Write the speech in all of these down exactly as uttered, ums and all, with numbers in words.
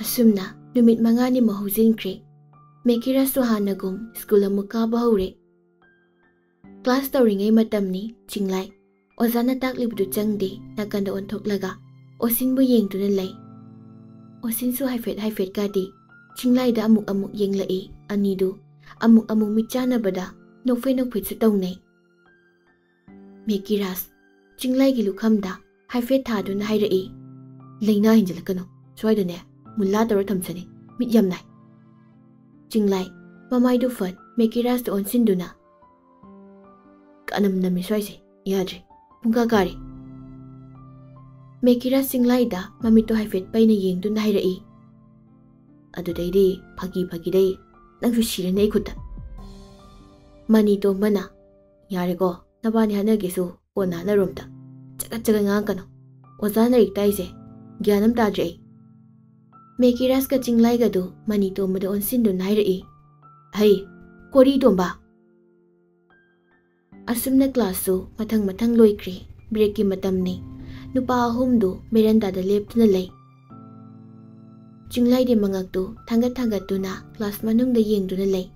ꯑꯁꯨꯝꯅ ꯅꯨꯃꯤꯠ ꯃꯉꯥꯅꯤꯃꯨꯛ ꯍꯧꯖꯤꯟꯈ꯭ꯔꯦ꯫ ꯃꯦꯀꯤꯔꯥꯁꯁꯨ ꯍꯥꯟꯅꯒꯨꯝ ꯁ꯭ꯀꯨꯜ ꯑꯃꯨꯛ ꯀꯥꯕ ꯍꯧꯔꯦ꯫ ꯀ꯭ꯂꯥꯁ ꯇꯧꯔꯤꯉꯩ ꯃꯇꯝꯅꯤ꯫ ꯆꯤꯡꯂꯥꯏ ꯑꯣꯖꯥꯅ ꯇꯥꯛꯂꯤꯕꯗꯨ ꯆꯪꯗꯦ, ꯅꯥꯀꯟꯗ ꯑꯣꯟꯊꯣꯛꯂꯒ ꯑꯣꯁꯤꯟꯕꯨ ꯌꯦꯡꯗꯨꯅ ꯂꯩ꯫ ꯑꯣꯁꯤꯟꯁꯨ ꯍꯥꯏꯐꯦꯠ ꯍꯥꯏꯐꯦꯠꯀꯗꯤ ꯆꯤꯡꯂꯥꯏꯗ ꯑꯃꯨꯛ ꯑꯃꯨꯛ ꯌꯦꯡꯂꯛꯏ꯫ ꯑꯅꯤꯗꯨ ꯑꯃꯨꯛ ꯑꯃꯨꯛ ꯃꯤꯠ ꯆꯥꯟꯅꯕꯗ ꯅꯣꯛꯐꯦꯠ ꯅꯣꯛꯐꯦꯠꯁꯨ ꯇꯧꯅꯩ꯫ ꯃꯦꯀꯤꯔꯥꯁ ꯆꯤꯡꯂꯥꯏꯒꯤ ꯂꯨꯈꯝꯗ ꯍꯥꯏꯐꯦꯠ ꯊꯥꯗꯨꯅ ꯍꯥꯏꯔꯛꯏ, "ꯂꯥꯏꯅꯥ ꯍꯦꯟꯖꯤꯜꯂꯛꯀꯅꯨ, ꯁ꯭ꯋꯥꯏꯗꯅꯦ ꯃꯨꯜꯂꯥ ꯇꯧꯔ ꯊꯝꯁꯅꯤ, ꯃꯤꯠ ꯌꯥꯝ ꯅꯥꯏ"꯫ ꯆꯤꯡꯂꯥꯏ ꯃꯃꯥꯏꯗꯨ ꯐꯠ ꯃꯦꯀꯤꯔꯥꯁꯇ ꯑꯣꯟꯁꯤꯟꯗꯨꯅ, "ꯀꯅꯝ ꯅꯝꯃꯤ ꯁ꯭ꯋꯥꯏꯁꯦ, ꯌꯥꯗ꯭ꯔꯦ, ꯄꯨꯡꯀꯥ ꯀꯥꯔꯦ"꯫ ꯃꯦꯀꯤꯔꯥꯁ ꯆꯤꯡꯂꯥꯏꯗ ꯃꯃꯤꯠꯇꯨ ꯍꯥꯏꯐꯦꯠ ꯄꯩꯅ ꯌꯦꯡꯗꯨꯅ ꯍꯥꯏꯔꯛꯏ, "ꯑꯗꯨꯗꯩꯗꯤ ꯐꯥꯒꯤ ꯐꯥꯒꯤꯗꯩ ꯅꯪꯁꯨ ꯁꯤꯔꯅꯤ ꯑꯩ ꯈꯨꯠꯇ"꯫ ꯃꯅꯤ ꯇꯣꯝꯕꯅ, "ꯌꯥꯔꯦꯀꯣ, ꯅꯕꯥꯅꯤ ꯍꯥꯠꯅꯒꯦꯁꯨ ꯀꯣꯟꯅ ꯍꯥꯠꯅꯔꯣ ꯑꯝꯇ꯫ ꯆꯒꯠ ꯆꯒꯠ ꯉꯥꯡꯉꯛꯀꯅꯨ꯫ ꯑꯣꯖꯥ ꯂꯥꯏꯔꯤꯛ ꯇꯥꯛꯏꯁꯦ ꯒ꯭ꯌꯥꯟ ꯑꯃ ꯇꯥꯗ꯭ꯔꯦ ꯑꯩ"꯫ ꯃꯦꯀꯤꯔꯥꯁꯀ ꯆꯤꯡꯂꯥꯏꯒꯗꯨ ꯃꯅꯤ ꯇꯣꯝꯕꯗ ꯑꯣꯟꯁꯤꯟꯗꯨꯅ ꯍꯥꯏꯔꯛꯏ, "ꯍꯩ, ꯀꯣꯔꯤ ꯇꯣꯝꯕ"꯫ ꯑꯁꯨꯝꯅ ꯀ꯭ꯂꯥꯁꯁꯨ ꯃꯊꯪ ꯃꯊꯪ ꯂꯣꯏꯈ꯭ꯔꯦ꯫ ꯕ꯭ꯔꯦꯛꯀꯤ ꯃꯇꯝꯅꯤ꯫ ꯅꯨꯄꯥ ꯑꯍꯨꯝꯗꯨ ꯕꯦꯔꯟꯗꯥꯗ ꯂꯦꯞꯇꯨꯅ ꯂꯩ꯫ ꯆꯤꯡꯂꯥꯏꯗꯤ ꯃꯉꯛꯇꯨ ꯊꯥꯡꯒꯠ ꯊꯥꯡꯒꯠꯇꯨꯅ ꯀ꯭ꯂꯥꯁ ꯃꯅꯨꯡꯗ ꯌꯦꯡꯗꯨꯅ ꯂꯩ꯫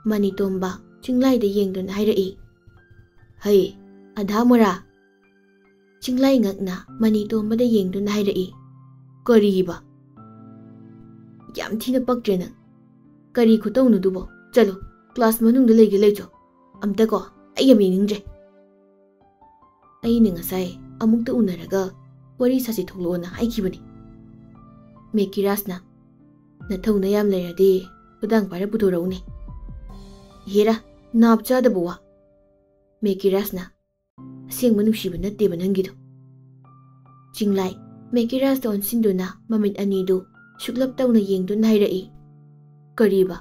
ꯃꯅꯤ ꯇꯣꯝꯕ ꯆꯤꯡꯂꯥꯏꯗ ꯌꯦꯡꯗꯨꯅ ꯍꯥꯏꯔꯛꯏ, "ꯍꯩ, ꯑꯙꯥ ꯃꯣꯔꯥ"꯫ ꯆꯤꯡꯂꯥꯏ ꯉꯛꯅ ꯃꯅꯤ ꯇꯣꯝꯕꯗ ꯌꯦꯡꯗꯨꯅ ꯍꯥꯏꯔꯛꯏ, "ꯀꯔꯤꯕ? ꯌꯥꯝ ꯊꯤꯅ ꯄꯛꯇ꯭ꯔꯦ ꯅꯪ꯫ ꯀꯔꯤ ꯈꯨꯇꯧꯅꯣꯗꯨꯕꯣ? ꯆꯠꯂꯣ, ꯀ꯭ꯂꯥꯁ ꯃꯅꯨꯡꯗ ꯂꯩꯒꯦ ꯂꯩꯆꯣ꯫ ꯑꯝꯇꯀꯣ, ꯑꯩ ꯌꯥꯝ ꯌꯦꯡꯅꯤꯡꯗ꯭ꯔꯦ"꯫ "ꯑꯩꯅ ꯉꯁꯥꯏ ꯑꯃꯨꯛꯇ ꯎꯅꯔꯒ ꯋꯥꯔꯤ ꯁꯥꯁꯤ ꯊꯣꯛꯂꯛꯑꯣꯅ ꯍꯥꯏꯈꯤꯕꯅꯤ"꯫ ꯃꯦꯀꯤꯔꯥꯁꯅ, "ꯅꯊꯧꯅ ꯌꯥꯝ ꯂꯩꯔꯗꯤ ꯈꯨꯗꯥꯡ ꯄꯥꯏꯔ ꯄꯨꯊꯣꯔꯛꯎꯅꯦ"꯫ "ꯍꯦꯔꯥ, ꯅꯥꯞ ꯆꯥꯗꯕ ꯋꯥ"꯫ ꯃꯦꯀꯤꯔꯥꯁꯅ, "ꯑꯁꯦꯡꯕ ꯅꯨꯡꯁꯤꯕ ꯅꯠꯇꯦꯕ ꯅꯪꯒꯤꯗꯣ"꯫ ꯆꯤꯡꯂꯥꯏ ꯃꯦꯀꯤꯔꯥꯁꯇ ꯑꯣꯟꯁꯤꯟꯗꯨꯅ ꯃꯃꯤꯠ ꯑꯅꯤꯗꯨ ꯁꯨꯛꯂꯞ ꯇꯧꯅ ꯌꯦꯡꯗꯨꯅ ꯍꯥꯏꯔꯛꯏ, "ꯀꯔꯤꯕ?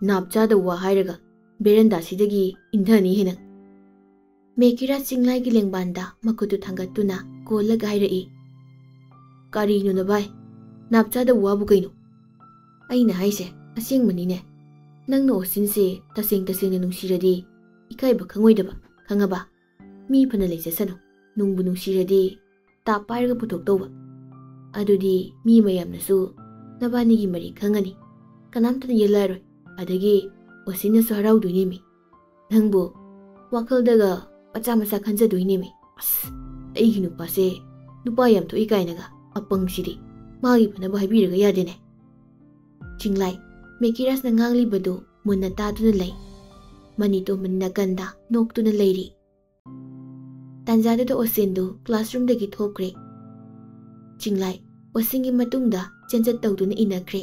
ꯅꯥꯞ ꯆꯥꯗꯕ ꯋꯥ ꯍꯥꯏꯔꯒ ꯕꯦꯔꯟꯗꯥꯁꯤꯗꯒꯤ ꯏꯟꯊꯅꯤ ꯍꯦ ꯅꯪ"꯫ ꯃꯦꯀꯤꯔꯥꯁ ꯆꯤꯡꯂꯥꯏꯒꯤ ꯂꯦꯡꯕꯥꯟꯗ ꯃꯈꯨꯠꯇꯨ ꯊꯥꯡꯒꯠꯇꯨꯅ ꯀꯣꯜꯂꯒ ꯍꯥꯏꯔꯛꯏ, "ꯀꯔꯤꯅꯣ ꯅꯚꯥꯏ? ꯅꯥꯞ ꯆꯥꯗꯕ ꯋꯥꯕꯨ ꯀꯩꯅꯣ? ꯑꯩꯅ ꯍꯥꯏꯁꯦ ꯑꯁꯦꯡꯕꯅꯤꯅꯦ꯫ ꯅꯪꯅ ꯑꯣꯁꯤꯟꯁꯦ ꯇꯁꯦꯡ ꯇꯁꯦꯡꯅ ꯅꯨꯡꯁꯤꯔꯗꯤ ꯏꯀꯥꯏꯕ ꯈꯪꯉꯣꯏꯗꯕ, ꯈꯪꯉꯕ? ꯃꯤ ꯐꯅ ꯂꯩꯖꯁꯅꯨ, ꯅꯨꯡꯕꯨ ꯅꯨꯡꯁꯤꯔꯗꯤ ꯇꯥꯞ ꯄꯥꯏꯔꯒ ꯄꯨꯊꯣꯛꯇꯧꯕ꯫ ꯑꯗꯨꯗꯤ ꯃꯤ ꯃꯌꯥꯝꯅꯁꯨ ꯅꯕꯥꯅꯤꯒꯤ ꯃꯔꯤ ꯈꯪꯉꯅꯤ, ꯀꯅꯥꯝꯇꯅ ꯌꯦꯜꯂꯛꯑꯔꯣꯏ꯫ ꯑꯗꯒꯤ ꯑꯣꯁꯤꯟꯅꯁꯨ ꯍꯔꯥꯎꯗꯣꯏꯅꯦꯃꯤ꯫ ꯅꯪꯕꯨ ꯋꯥꯈꯜꯗꯒ ꯃꯆꯥ ꯃꯆꯥ ꯈꯟꯖꯗꯣꯏꯅꯦꯃꯤ꯫ ꯑꯁ, ꯑꯩꯒꯤ ꯅꯨꯄꯥꯁꯦ ꯅꯨꯄꯥ ꯌꯥꯝ ꯊꯣꯛꯏ ꯀꯥꯏꯅꯒ꯫ ꯑꯄꯪꯁꯤꯗꯤ꯫ ꯃꯥꯒꯤ ꯐꯅꯕ ꯍꯥꯏꯕꯤꯔꯒ ꯌꯥꯗꯦꯅꯦ꯫ ꯆꯤꯡꯂꯥꯏ, ꯃꯦꯀꯤꯔꯥꯁꯅ ꯉꯥꯡꯂꯤꯕꯗꯨ ꯃꯨꯟꯅ ꯇꯥꯗꯨꯅ ꯂꯩ꯫ ꯃꯅꯤꯇꯣꯝꯕꯅ ꯅꯥꯀꯟꯗ ꯅꯣꯛꯇꯨꯅ ꯂꯩꯔꯤ꯫ ꯇꯥꯟꯖꯥꯗꯨꯗ ꯑꯣꯁꯤꯟꯗꯨ ꯀ꯭ꯂꯥꯁꯔꯨꯝꯗꯒꯤ ꯊꯣꯛꯈ꯭ꯔꯦ꯫ ꯆꯤꯡꯂꯥꯏ ꯑꯣꯁꯤꯟꯒꯤ ꯃꯇꯨꯡꯗ ꯆꯦꯟꯆꯠ ꯇꯧꯗꯨꯅ ꯏꯟꯅꯈ꯭ꯔꯦ꯫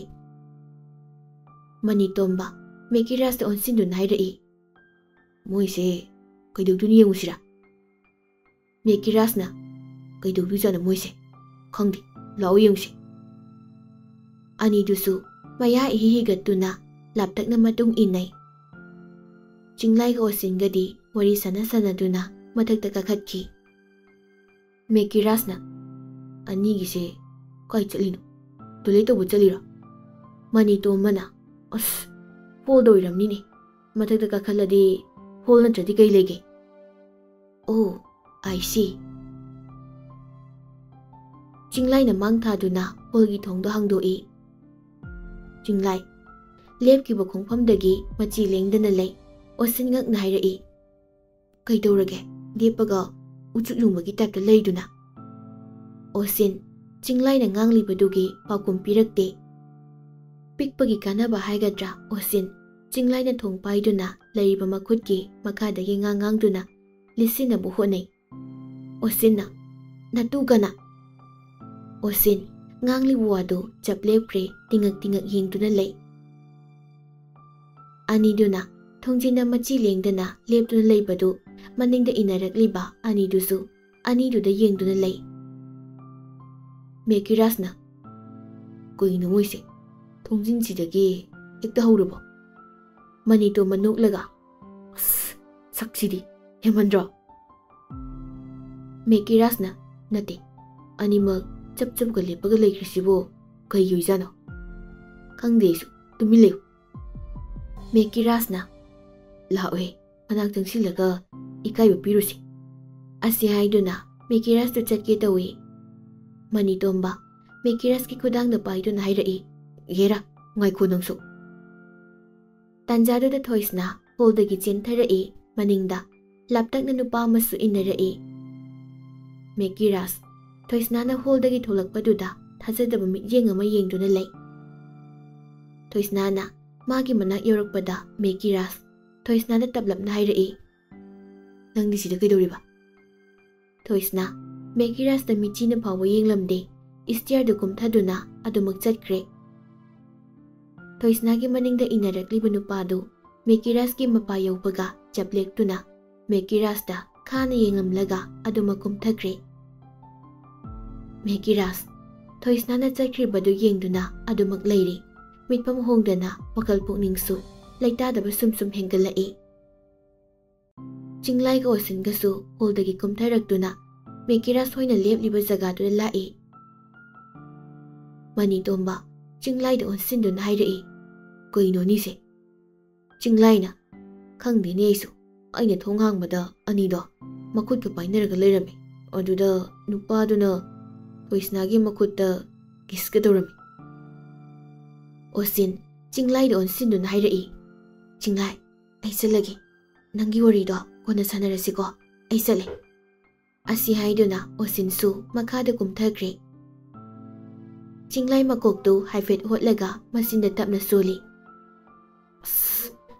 ꯃꯅꯤꯇꯣꯝꯕ ꯃꯦꯀꯤꯔꯥꯁꯇ ꯑꯣꯟꯁꯤꯟꯗꯨꯅ ꯍꯥꯏꯔꯛꯏ, "ꯃꯣꯏꯁꯦ ꯀꯩꯗꯧꯗꯣꯏꯅꯣ ꯌꯦꯡꯉꯨꯁꯤꯔꯥ?" ꯃꯦꯀꯤꯔꯥꯁꯅ, "ꯀꯩꯗꯧꯗꯣꯏꯖꯥꯠꯅꯣ ꯃꯣꯏꯁꯦ? ꯈꯪꯗꯦ, ꯂꯥꯛꯑꯣ ꯌꯦꯡꯉꯨꯁꯤ꯫" ꯑꯅꯤꯗꯨꯁꯨ ꯃꯌꯥ ꯏꯍꯤ ꯍꯤꯒꯠꯇꯨꯅ ꯂꯥꯞꯇꯛꯅ ꯃꯇꯨꯡ ꯏꯟꯅꯩ꯫ ꯆꯤꯡꯂꯥꯏꯒ ꯑꯣꯁꯤꯟꯒꯗꯤ ꯋꯥꯔꯤ ꯁꯥꯟꯅ ꯁꯥꯟꯅꯗꯨꯅ ꯃꯊꯛꯇ ꯀꯥꯈꯠꯈꯤ꯫ ꯃꯦꯀꯤꯔꯥꯁꯅ, "ꯑꯅꯤꯒꯤꯁꯦ ꯀꯥꯏ ꯆꯠꯂꯤꯅꯣ? ꯇꯣꯏꯂꯦꯠ ꯇꯧꯕ ꯆꯠꯂꯤꯔꯣ?" ꯃꯅꯤꯇꯣꯝꯕꯅ, "ꯑꯁ, ꯍꯣꯜꯗ ꯑꯣꯏꯔꯝꯅꯤꯅꯦ꯫ ꯃꯊꯛꯇ ꯀꯥꯈꯠꯂꯗꯤ ꯍꯣꯜ ꯅꯠꯇ꯭ꯔꯗꯤ ꯀꯩ ꯂꯩꯒꯦ?" "ꯑꯣ, I see꯫" ꯆꯤꯡꯂꯥꯏꯅ ꯃꯥꯡ ꯊꯥꯗꯨꯅ ꯍꯣꯜꯒꯤ ꯊꯣꯡꯗꯣ ꯍꯥꯡꯗꯣꯛꯏ꯫ ꯆꯤꯡꯂꯥꯏ ꯂꯦꯞꯈꯤꯕ ꯈꯣꯡꯐꯝꯗꯒꯤ ꯃꯆꯤ ꯂꯦꯡꯗꯅ ꯂꯩ꯫ ꯑꯣꯁꯤꯟ ꯉꯛꯅ ꯍꯥꯏꯔꯛꯏ, "ꯀꯩꯗꯧꯔꯒꯦ? ꯂꯦꯞꯄꯒ ꯎꯆꯨꯛ ꯌꯨꯡꯕꯒꯤ ꯇꯥꯏꯞꯇ ꯂꯩꯗꯨꯅ?" ꯑꯣꯁꯤꯟ ꯆꯤꯡꯂꯥꯏꯅ ꯉꯥꯡꯂꯤꯕꯗꯨꯒꯤ ꯄꯥꯎꯈꯨꯝ ꯄꯤꯔꯛꯇꯦ꯫ ꯄꯤꯛꯄꯒꯤ ꯀꯥꯟꯅꯕ ꯍꯥꯏꯒꯗ꯭ꯔꯥ, ꯑꯣꯁꯤꯟ ꯆꯤꯡꯂꯥꯏꯅ ꯊꯣꯡ ꯄꯥꯏꯗꯨꯅ ꯂꯩꯔꯤꯕ ꯃꯈꯨꯠꯀꯤ ꯃꯈꯥꯗꯒꯤ ꯉꯥꯡ ꯉꯥꯡꯗꯨꯅ ꯂꯤꯠꯁꯤꯟꯅꯕ ꯍꯣꯠꯅꯩ꯫ ꯑꯣꯁꯤꯟꯅ, "ꯅꯇꯨ ꯀꯅꯥ?" ꯑꯣꯁꯤꯟ ꯉꯥꯡꯂꯤꯕ ꯋꯥꯗꯨ ꯆꯞ ꯂꯦꯞꯈ꯭ꯔꯦ, ꯇꯤꯡꯉꯛ ꯇꯤꯡꯉꯛ ꯌꯦꯡꯗꯨꯅ ꯂꯩ꯫ ꯑꯅꯤꯗꯨꯅ ꯊꯣꯡꯖꯤꯟꯅ ꯃꯆꯤ ꯂꯦꯡꯗꯅ ꯂꯦꯞꯇꯨꯅ ꯂꯩꯕꯗꯨ ꯃꯅꯤꯡꯗ ꯏꯟꯅꯔꯛꯂꯤꯕ ꯑꯅꯤꯗꯨꯁꯨ ꯑꯅꯤꯗꯨꯗ ꯌꯦꯡꯗꯨꯅ ꯂꯩ꯫ ꯃꯦꯀꯤꯔꯥꯁꯅ, "ꯀꯩꯅꯣ ꯃꯣꯏꯁꯦ? ꯊꯣꯡꯖꯤꯟꯁꯤꯗꯒꯤ ꯍꯦꯛꯇ ꯍꯧꯔꯕꯣ?" ꯃꯅꯤꯇꯣꯝꯕ ꯅꯣꯛꯂꯒ, "ꯑꯁ, ꯁꯛꯁꯤꯗꯤ ꯍꯦꯟꯃꯟꯗ꯭ꯔꯣ?" ꯃꯦꯀꯤꯔꯥꯁꯅ, "ꯅꯠꯇꯦ, ꯑꯅꯤꯃꯛ ꯆꯞ ꯆꯞꯀ ꯂꯦꯞꯄꯒ ꯂꯩꯈ꯭ꯔꯤꯁꯤꯕꯨ ꯀꯩꯒꯤ ꯑꯣꯏꯖꯥꯠꯅꯣ?" "ꯈꯪꯗꯦ ꯑꯩꯁꯨ, ꯇꯨꯃꯤꯟ ꯂꯩꯌꯨ꯫" ꯃꯦꯀꯤꯔꯥꯁꯅ, "ꯂꯥꯛꯑꯣꯍꯦ, ꯃꯅꯥꯛ ꯆꯪꯁꯤꯜꯂꯒ ꯏꯀꯥꯏꯕ ꯄꯤꯔꯨꯁꯤ꯫" ꯑꯁꯤ ꯍꯥꯏꯗꯨꯅ ꯃꯦꯀꯤꯔꯥꯁꯇꯨ ꯆꯠꯀꯦ ꯇꯧꯏ꯫ ꯃꯅꯤꯇꯣꯝꯕ ꯃꯦꯀꯤꯔꯥꯁꯀꯤ ꯈꯨꯗꯥꯡꯗ ꯄꯥꯏꯗꯨꯅ ꯍꯥꯏꯔꯛꯏ, "ꯍꯦꯔꯥ, ꯉꯥꯏꯈꯣ ꯅꯪꯁꯨ!" ꯇꯥꯟꯖꯥꯗꯨꯗ ꯊꯣꯏꯁꯅꯥ ꯍꯣꯜꯗꯒꯤ ꯆꯦꯟꯊꯔꯛꯏ꯫ ꯃꯅꯤꯡꯗ ꯂꯥꯞꯇꯛꯅ ꯅꯨꯄꯥ ꯑꯃꯁꯨ ꯏꯟꯅꯔꯛꯏ꯫ ꯃꯦꯀꯤꯔꯥꯁ, ꯊꯣꯏꯁꯅꯥꯅ ꯍꯣꯜꯗꯒꯤ ꯊꯣꯛꯂꯛꯄꯗꯨꯗ ꯊꯥꯖꯗꯕ ꯃꯤꯠꯌꯦꯡ ꯑꯃ ꯌꯦꯡꯗꯨꯅ ꯂꯩ꯫ ꯊꯣꯏꯁꯅꯥꯅ ꯃꯥꯒꯤ ꯃꯅꯥꯛ ꯌꯧꯔꯛꯄꯗ ꯃꯦꯀꯤꯔꯥꯁ, ꯊꯣꯏꯁꯅꯥꯗ ꯇꯞꯂꯞꯅ ꯍꯥꯏꯔꯛꯏ, "ꯅꯪꯗꯤ ꯁꯤꯗ ꯀꯩꯗꯧꯔꯤꯕ?" ꯊꯣꯏꯁꯅꯥ ꯃꯦꯀꯤꯔꯥꯁꯇ ꯃꯤꯠꯆꯤꯅ ꯐꯥꯎꯕ ꯌꯦꯡꯂꯝꯗꯦ꯫ ꯏꯁꯇꯤꯌꯔꯗꯨ ꯀꯨꯝꯊꯗꯨꯅ ꯑꯗꯨꯃꯛ ꯆꯠꯈ꯭ꯔꯦ꯫ ꯊꯣꯏꯁꯅꯥꯒꯤ ꯃꯅꯤꯡꯗ ꯏꯟꯅꯔꯛꯂꯤꯕ ꯅꯨꯄꯥꯗꯨ ꯃꯦꯀꯤꯔꯥꯁꯀꯤ ꯃꯄꯥ ꯌꯧꯕꯒ ꯆꯞ ꯂꯦꯛꯇꯨꯅ ꯃꯦꯀꯤꯔꯥꯁꯇ ꯈꯥꯅ ꯌꯦꯡꯂꯝꯂꯒ ꯑꯗꯨꯃꯛ ꯀꯨꯝꯊꯈ꯭ꯔꯦ꯫ ꯃꯦꯀꯤꯔꯥꯁ ꯊꯣꯏꯁꯅꯥꯅ ꯆꯠꯈ꯭ꯔꯤꯕꯗꯨ ꯌꯦꯡꯗꯨꯅ ꯑꯗꯨꯃꯛ ꯂꯩꯔꯤ꯫ ꯃꯤꯠꯐꯝ ꯍꯣꯡꯗꯅ ꯋꯥꯈꯜ ꯄꯨꯛꯅꯤꯡꯁꯨ ꯂꯩꯇꯥꯗꯕ ꯁꯨꯝ ꯁꯨꯝ ꯍꯦꯟꯒꯠꯂꯛꯏ꯫ ꯆꯤꯡꯂꯥꯏꯒ ꯑꯣꯁꯤꯟꯒꯁꯨ ꯍꯣꯜꯗꯒꯤ ꯀꯨꯝꯊꯔꯛꯇꯨꯅ ꯃꯦꯀꯤꯔꯥꯁ ꯍꯣꯏꯅ ꯂꯦꯞꯂꯤꯕ ꯖꯒꯥꯗꯨꯗ ꯂꯥꯛꯏ꯫ ꯃꯅꯤꯇꯣꯝꯕ ꯆꯤꯡꯂꯥꯏꯗ ꯑꯣꯟꯁꯤꯟꯗꯨꯅ ꯍꯥꯏꯔꯛꯏ, "ꯀꯩꯅꯣꯅꯤꯁꯦ?" ꯆꯤꯡꯂꯥꯏꯅ, "ꯈꯪꯗꯦꯅꯦ ꯑꯩꯁꯨ꯫ ꯑꯩꯅ ꯊꯣꯡ ꯍꯥꯡꯕꯗ ꯑꯅꯤꯗꯣ ꯃꯈꯨꯠꯀ ꯄꯥꯏꯅꯔꯒ ꯂꯩꯔꯝꯃꯤ꯫ ꯑꯗꯨꯗ ꯅꯨꯄꯥꯗꯨꯅ ꯊꯣꯏꯁꯅꯥꯒꯤ ꯃꯈꯨꯠꯇ ꯀꯤꯁꯀ ꯇꯧꯔꯝꯃꯤ꯫" ꯑꯣꯁꯤꯟ ꯆꯤꯡꯂꯥꯏꯗ ꯑꯣꯟꯁꯤꯟꯗꯨꯅ ꯍꯥꯏꯔꯛꯏ, "ꯆꯤꯡꯂꯥꯏ, ꯑꯩ ꯆꯠꯂꯒꯦ꯫ ꯅꯪꯒꯤ ꯋꯥꯔꯤꯗꯣ ꯀꯣꯟꯅ ꯁꯥꯟꯅꯔꯁꯤꯀꯣ꯫ ꯑꯩ ꯆꯠꯂꯦ꯫" ꯑꯁꯤ ꯍꯥꯏꯗꯨꯅ ꯑꯣꯁꯤꯟꯁꯨ ꯃꯈꯥꯗ ꯀꯨꯝꯊꯈ꯭ꯔꯦ꯫ ꯆꯤꯡꯂꯥꯏ ꯃꯀꯣꯛꯇꯨ ꯍꯥꯏꯐꯦꯠ ꯍꯣꯠꯂꯒ ꯃꯆꯤꯟꯗ ꯇꯞꯅ ꯁꯣꯜꯂꯤ꯫ "ꯑꯁ,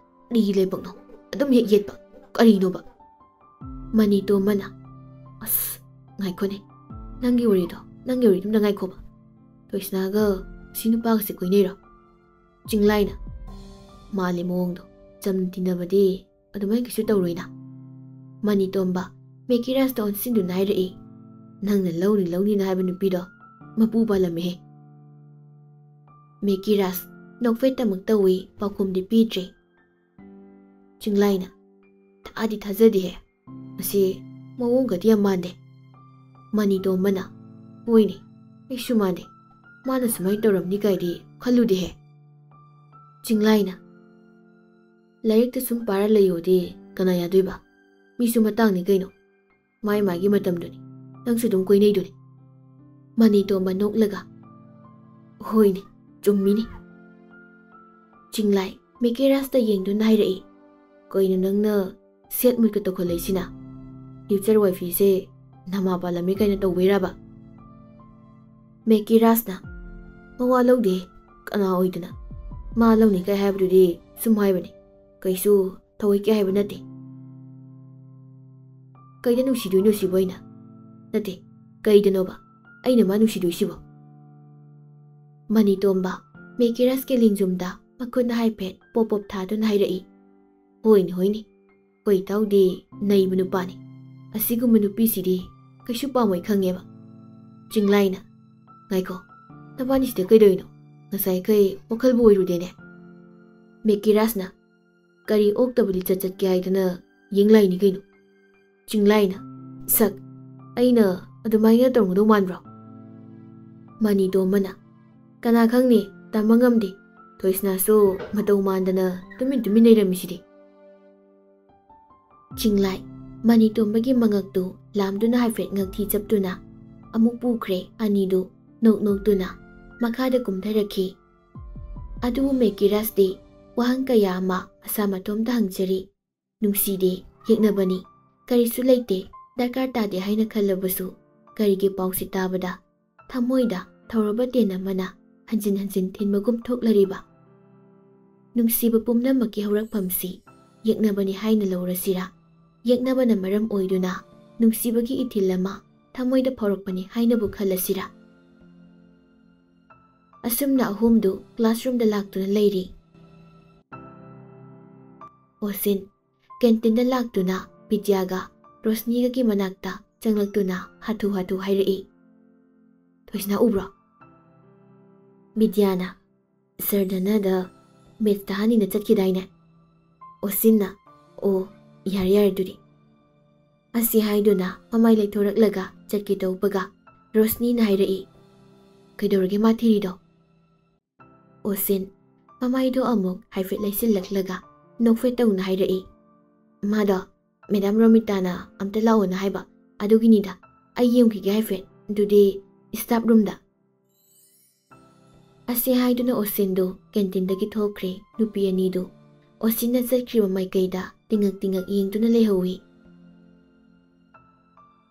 ꯀꯔꯤ ꯂꯥꯏꯕꯛꯅꯣ? ꯑꯗꯨꯝ ꯍꯦꯛ ꯌꯦꯠꯄ꯫ ꯀꯔꯤꯅꯣꯕ?" ꯃꯅꯤꯇꯣꯝꯕꯅ, "ꯑꯁ, ꯉꯥꯏꯈꯣꯅꯦ꯫ ꯅꯪꯒꯤ ꯋꯥꯔꯤꯗꯣ, ꯅꯪꯒꯤ ꯋꯥꯔꯤꯗꯨꯝꯗ ꯉꯥꯏꯈꯣꯕ꯫ ꯊꯣꯏꯁꯅꯥꯒ ꯁꯤ ꯅꯨꯄꯥꯒꯁꯦ ꯀꯣꯏꯅꯩꯔꯣ?" ꯆꯤꯡꯂꯥꯏꯅ, "ꯃꯥꯜꯂꯦ ꯃꯑꯣꯡꯗꯣ꯫ ꯆꯝꯅ ꯇꯤꯟꯅꯕꯗꯤ ꯑꯗꯨꯃꯥꯏꯅ ꯀꯩꯁꯨ ꯇꯧꯔꯣꯏꯅ꯫" ꯃꯅꯤꯇꯣꯝꯕ ꯃꯦꯀꯤꯔꯥꯖꯇ ꯑꯣꯟꯁꯤꯟꯗꯨꯅ ꯍꯥꯏꯔꯛꯏ, "ꯅꯪꯅ ꯂꯧꯅꯤ ꯂꯧꯅꯤꯅ ꯍꯥꯏꯕ ꯅꯨꯄꯤꯗꯣ ꯃꯄꯨ ꯄꯥꯜꯂꯝꯃꯦꯍꯦ꯫" ꯃꯦꯀꯤꯔꯥꯖ ꯅꯣꯛꯐꯦꯠꯇꯃꯛ ꯇꯧꯏ, ꯄꯥꯎꯈꯨꯝꯗꯤ ꯄꯤꯗ꯭ꯔꯦ꯫ ꯆꯤꯡꯂꯥꯏꯅ, "ꯊꯥꯗꯤ ꯊꯥꯖꯗꯦꯍꯦ꯫ ꯃꯁꯤ ꯃꯑꯣꯡꯒꯗꯤ ꯌꯥꯝ ꯃꯥꯟꯗꯦ꯫" ꯃꯅꯤꯇꯣꯝꯕꯅ, "ꯍꯣꯏꯅꯦ, ꯑꯩꯁꯨ ꯃꯥꯟꯗꯦ꯫ ꯃꯥꯅ ꯁꯨꯃꯥꯏꯅ ꯇꯧꯔꯝꯅꯤ ꯀꯥꯏꯗꯤ ꯈꯜꯂꯨꯗꯦꯍꯦ꯫" ꯆꯤꯡꯂꯥꯏꯅ, "ꯂꯥꯏꯔꯤꯛꯇ ꯁꯨꯝ ꯄꯥꯔ ꯂꯩꯌꯣꯗꯤ ꯀꯅꯥ ꯌꯥꯗꯣꯏꯕ? ꯃꯤꯁꯨ ꯃꯇꯥꯡꯅꯤ ꯀꯩꯅꯣ꯫ ꯃꯥꯏ ꯃꯥꯒꯤ ꯃꯇꯝꯗꯨꯅꯤ꯫ ꯅꯪꯁꯨ ꯑꯗꯨꯝ ꯀꯣꯏꯅꯩꯗꯨꯅꯤ꯫" ꯃꯅꯤꯇꯣꯝꯕ ꯅꯣꯛꯂꯒ, "ꯍꯣꯏꯅꯦ, ꯆꯨꯝꯃꯤꯅꯦ꯫" ꯆꯤꯡꯂꯥꯏ ꯃꯦꯀꯦꯔꯥꯁꯇ ꯌꯦꯡꯗꯨꯅ ꯍꯥꯏꯔꯛꯏ, "ꯀꯩꯅꯣ ꯅꯪꯅ ꯁꯦꯠ ꯃꯨꯠꯀ ꯇꯧꯈꯠꯂꯛꯏꯁꯤꯅ? ꯐ꯭ꯌꯨꯆꯔ ꯋꯥꯏꯐꯤꯁꯦ ꯅꯃꯥ ꯄꯥꯜꯂꯝꯃꯦ ꯀꯥꯏꯅ ꯇꯧꯕꯩꯔꯕ?" ꯃꯦꯀꯦꯔꯥꯁꯅ, "ꯃꯋꯥ ꯂꯧꯗꯦ, ꯀꯅꯥ ꯑꯣꯏꯗꯅ? ꯃꯥ ꯂꯧꯅꯤ ꯀꯥꯏ ꯍꯥꯏꯕꯗꯨꯗꯤ ꯁꯨꯝ ꯍꯥꯏꯕꯅꯤ, ꯀꯩꯁꯨ ꯊꯑꯣꯏꯀꯤ ꯍꯥꯏꯕ ꯅꯠꯇꯦ꯫" "ꯀꯩꯗ ꯅꯨꯡꯁꯤꯗꯣꯏꯅꯣ ꯁꯤꯕꯨ ꯑꯩꯅ? ꯅꯠꯇꯦ, ꯀꯩꯗꯅꯣꯕ ꯑꯩꯅ ꯃꯥ ꯅꯨꯡꯁꯤꯗꯣꯏꯁꯤꯕꯣ?" ꯃꯅꯤꯇꯣꯝꯕ ꯃꯦꯀꯦꯔꯥꯁꯀꯤ ꯂꯦꯡꯖꯨꯝꯗ ꯃꯈꯨꯠꯅ ꯍꯥꯏꯐꯦꯠ ꯄꯣꯞ ꯄꯣꯞ ꯊꯥꯗꯨꯅ ꯍꯥꯏꯔꯛꯏ, "ꯍꯣꯏꯅꯦ, ꯍꯣꯏꯅꯦ, ꯑꯩꯈꯣꯏ ꯏꯇꯥꯎꯗꯤ ꯅꯩꯕ ꯅꯨꯄꯥꯅꯤ꯫ ꯑꯁꯤꯒꯨꯝꯕ ꯅꯨꯄꯤꯁꯤꯗꯤ ꯀꯩꯁꯨ ꯄꯥꯝꯃꯣꯏ ꯈꯪꯉꯦꯕ꯫" ꯆꯤꯡꯂꯥꯏꯅ, "ꯉꯥꯏꯈꯣ, ꯅꯕꯥꯅꯤꯁꯤꯗ ꯀꯩꯗꯧꯔꯤꯅꯣ? ꯉꯁꯥꯏꯈꯩ ꯋꯥꯈꯜꯕꯨ ꯑꯣꯏꯔꯨꯗꯦꯅꯦ꯫" ꯃꯦꯀꯤꯔꯥꯁꯅ, "ꯀꯔꯤ ꯑꯣꯛꯇꯕ ꯂꯤꯆꯠ ꯆꯠꯀꯦ ꯍꯥꯏꯗꯅ ꯌꯦꯡ ꯂꯥꯛꯏꯅꯤ ꯀꯩꯅꯣ?" ꯆꯤꯡꯂꯥꯏꯅ, "ꯁꯛ, ꯑꯩꯅ ꯑꯗꯨꯃꯥꯏꯅ ꯇꯧꯔꯝꯒꯗꯧ ꯃꯥꯟꯕ꯭ꯔꯣ?" ꯃꯅꯤꯇꯣꯝꯕꯅ, "ꯀꯅꯥ ꯈꯪꯅꯤ, ꯇꯝꯕ ꯉꯝꯗꯦ꯫ ꯊꯣꯏꯁꯅꯥꯁꯨ ꯃꯇꯧ ꯃꯥꯟꯗꯅ ꯇꯨꯃꯤꯟ ꯇꯨꯃꯤꯟ ꯂꯩꯔꯝꯃꯤꯁꯤꯗꯤ꯫" ꯆꯤꯡꯂꯥꯏ ꯃꯅꯤꯇꯣꯝꯕꯒꯤ ꯃꯉꯛꯇꯨ ꯂꯥꯝꯗꯨꯅ ꯍꯥꯏꯐꯦꯠ ꯉꯛꯊꯤ ꯆꯞꯇꯨꯅ ꯑꯃꯨꯛ ꯄꯨꯈ꯭ꯔꯦ꯫ ꯑꯅꯤꯗꯨ ꯅꯣꯛ ꯅꯣꯛꯇꯨꯅ ꯃꯈꯥꯗ ꯀꯨꯝꯊꯔꯛꯈꯤ꯫ ꯑꯗꯨꯕꯨ ꯃꯦꯀꯤꯔꯥꯁꯇꯤ ꯋꯥꯍꯪ ꯀꯌꯥ ꯑꯃ ꯃꯁꯥ ꯃꯇꯣꯝꯇ ꯍꯪꯖꯔꯤ꯫ ꯅꯨꯡꯁꯤꯗꯦ, ꯌꯦꯛꯅꯕꯅꯤ, ꯀꯔꯤꯁꯨ ꯂꯩꯇꯦ, ꯗꯔꯀꯥꯔ ꯇꯥꯗꯦ ꯍꯥꯏꯅ ꯈꯜꯂꯕꯁꯨ ꯀꯔꯤꯒꯤ ꯄꯥꯎꯁꯤ ꯇꯥꯕꯗ ꯊꯃꯣꯏꯗ ꯊꯧꯔꯕ ꯇꯦꯟ ꯑꯃꯅ ꯍꯟꯖꯤꯟ ꯍꯟꯖꯤꯟ ꯊꯤꯟꯕꯒꯨꯝ ꯊꯣꯛꯂꯔꯤꯕ? ꯅꯨꯡꯁꯤꯕ ꯄꯨꯝꯅꯃꯛꯀꯤ ꯍꯧꯔꯛꯐꯝꯁꯤ ꯌꯦꯛꯅꯕꯅꯤ ꯍꯥꯏꯅ ꯂꯧꯔꯁꯤꯔꯥ? ꯌꯦꯛꯅꯕꯅ ꯃꯔꯝ ꯑꯣꯏꯗꯨꯅ ꯅꯨꯡꯁꯤꯕꯒꯤ ꯏꯊꯤꯜ ꯑꯃ ꯊꯃꯣꯏꯗ ꯐꯥꯎꯔꯛꯄꯅꯤ ꯍꯥꯏꯅꯕꯨ ꯈꯜꯂꯁꯤꯔꯥ? ꯑꯁꯨꯝꯅ ꯑꯍꯨꯝꯗꯨ ꯀ꯭ꯂꯥꯁꯔꯨꯝꯗ ꯂꯥꯛꯇꯨꯅ ꯂꯩꯔꯤ꯫ ꯑꯣꯁꯤꯟ ꯀꯦꯟꯇꯤꯟꯗ ꯂꯥꯛꯇꯨꯅ ꯕꯤꯗ꯭ꯌꯥꯒ ꯔꯣꯁꯅꯤꯒꯒꯤ ꯃꯅꯥꯛꯇ ꯆꯪꯂꯛꯇꯨꯅ ꯍꯥꯊꯨ ꯍꯥꯊꯨ ꯍꯥꯏꯔꯛꯏ, "ꯊꯣꯏꯁꯅꯥ ꯎꯕ꯭ꯔꯣ?" ꯕꯤꯗ꯭ꯌꯥꯅ, "ꯁꯔ ꯙꯅꯗ ꯃꯦꯠꯁ ꯇꯥꯍꯟꯅꯤꯅ ꯆꯠꯈꯤꯗꯥꯏꯅꯦ?" ꯑꯣꯁꯤꯟꯅ, "ꯑꯣ, ꯌꯥꯔꯦ ꯌꯥꯔꯦ ꯑꯗꯨꯗꯤ꯫" ꯑꯁꯤ ꯍꯥꯏꯗꯨꯅ ꯃꯃꯥꯏ ꯂꯩꯊꯣꯔꯛꯂꯒ ꯆꯠꯀꯦ ꯇꯧꯕꯒ ꯔꯣꯁꯅꯤꯅ ꯍꯥꯏꯔꯛꯏ, "ꯀꯩꯗꯧꯔꯒꯦ ꯃꯥ ꯊꯤꯔꯤꯗꯣ?" ꯑꯣꯁꯤꯟ ꯃꯃꯥꯏꯗꯣ ꯑꯃꯨꯛ ꯍꯥꯏꯐꯦꯠ ꯂꯩꯁꯤꯜꯂꯛꯂꯒ ꯅꯣꯛꯐꯦꯠ ꯇꯧꯅ ꯍꯥꯏꯔꯛꯏ, "ꯃꯥꯗꯣ ꯃꯦꯗꯥꯝ ꯔꯣꯃꯤꯇꯥꯅ ꯑꯝꯇ ꯂꯥꯛꯑꯣꯅ ꯍꯥꯏꯕ, ꯑꯗꯨꯒꯤꯅꯤꯗ꯫ ꯑꯩ ꯌꯦꯡꯈꯤꯒꯦ ꯍꯥꯏꯐꯦꯠ, ꯑꯗꯨꯗꯤ ꯁ꯭ꯇꯥꯐ ꯔꯨꯝꯗ꯫" ꯑꯁꯤ ꯍꯥꯏꯗꯨꯅ ꯑꯣꯁꯤꯟꯗꯨ ꯀꯦꯟꯇꯤꯟꯗꯒꯤ ꯊꯣꯛꯈ꯭ꯔꯦ꯫ ꯅꯨꯄꯤ ꯑꯅꯤꯗꯨ ꯑꯣꯁꯤꯟꯅ ꯆꯠꯈ꯭ꯔꯤꯕ ꯃꯥꯏꯀꯩꯗ ꯇꯤꯡꯉꯛ ꯇꯤꯡꯉꯛ ꯌꯦꯡꯗꯨꯅ ꯂꯩꯍꯧꯏ꯫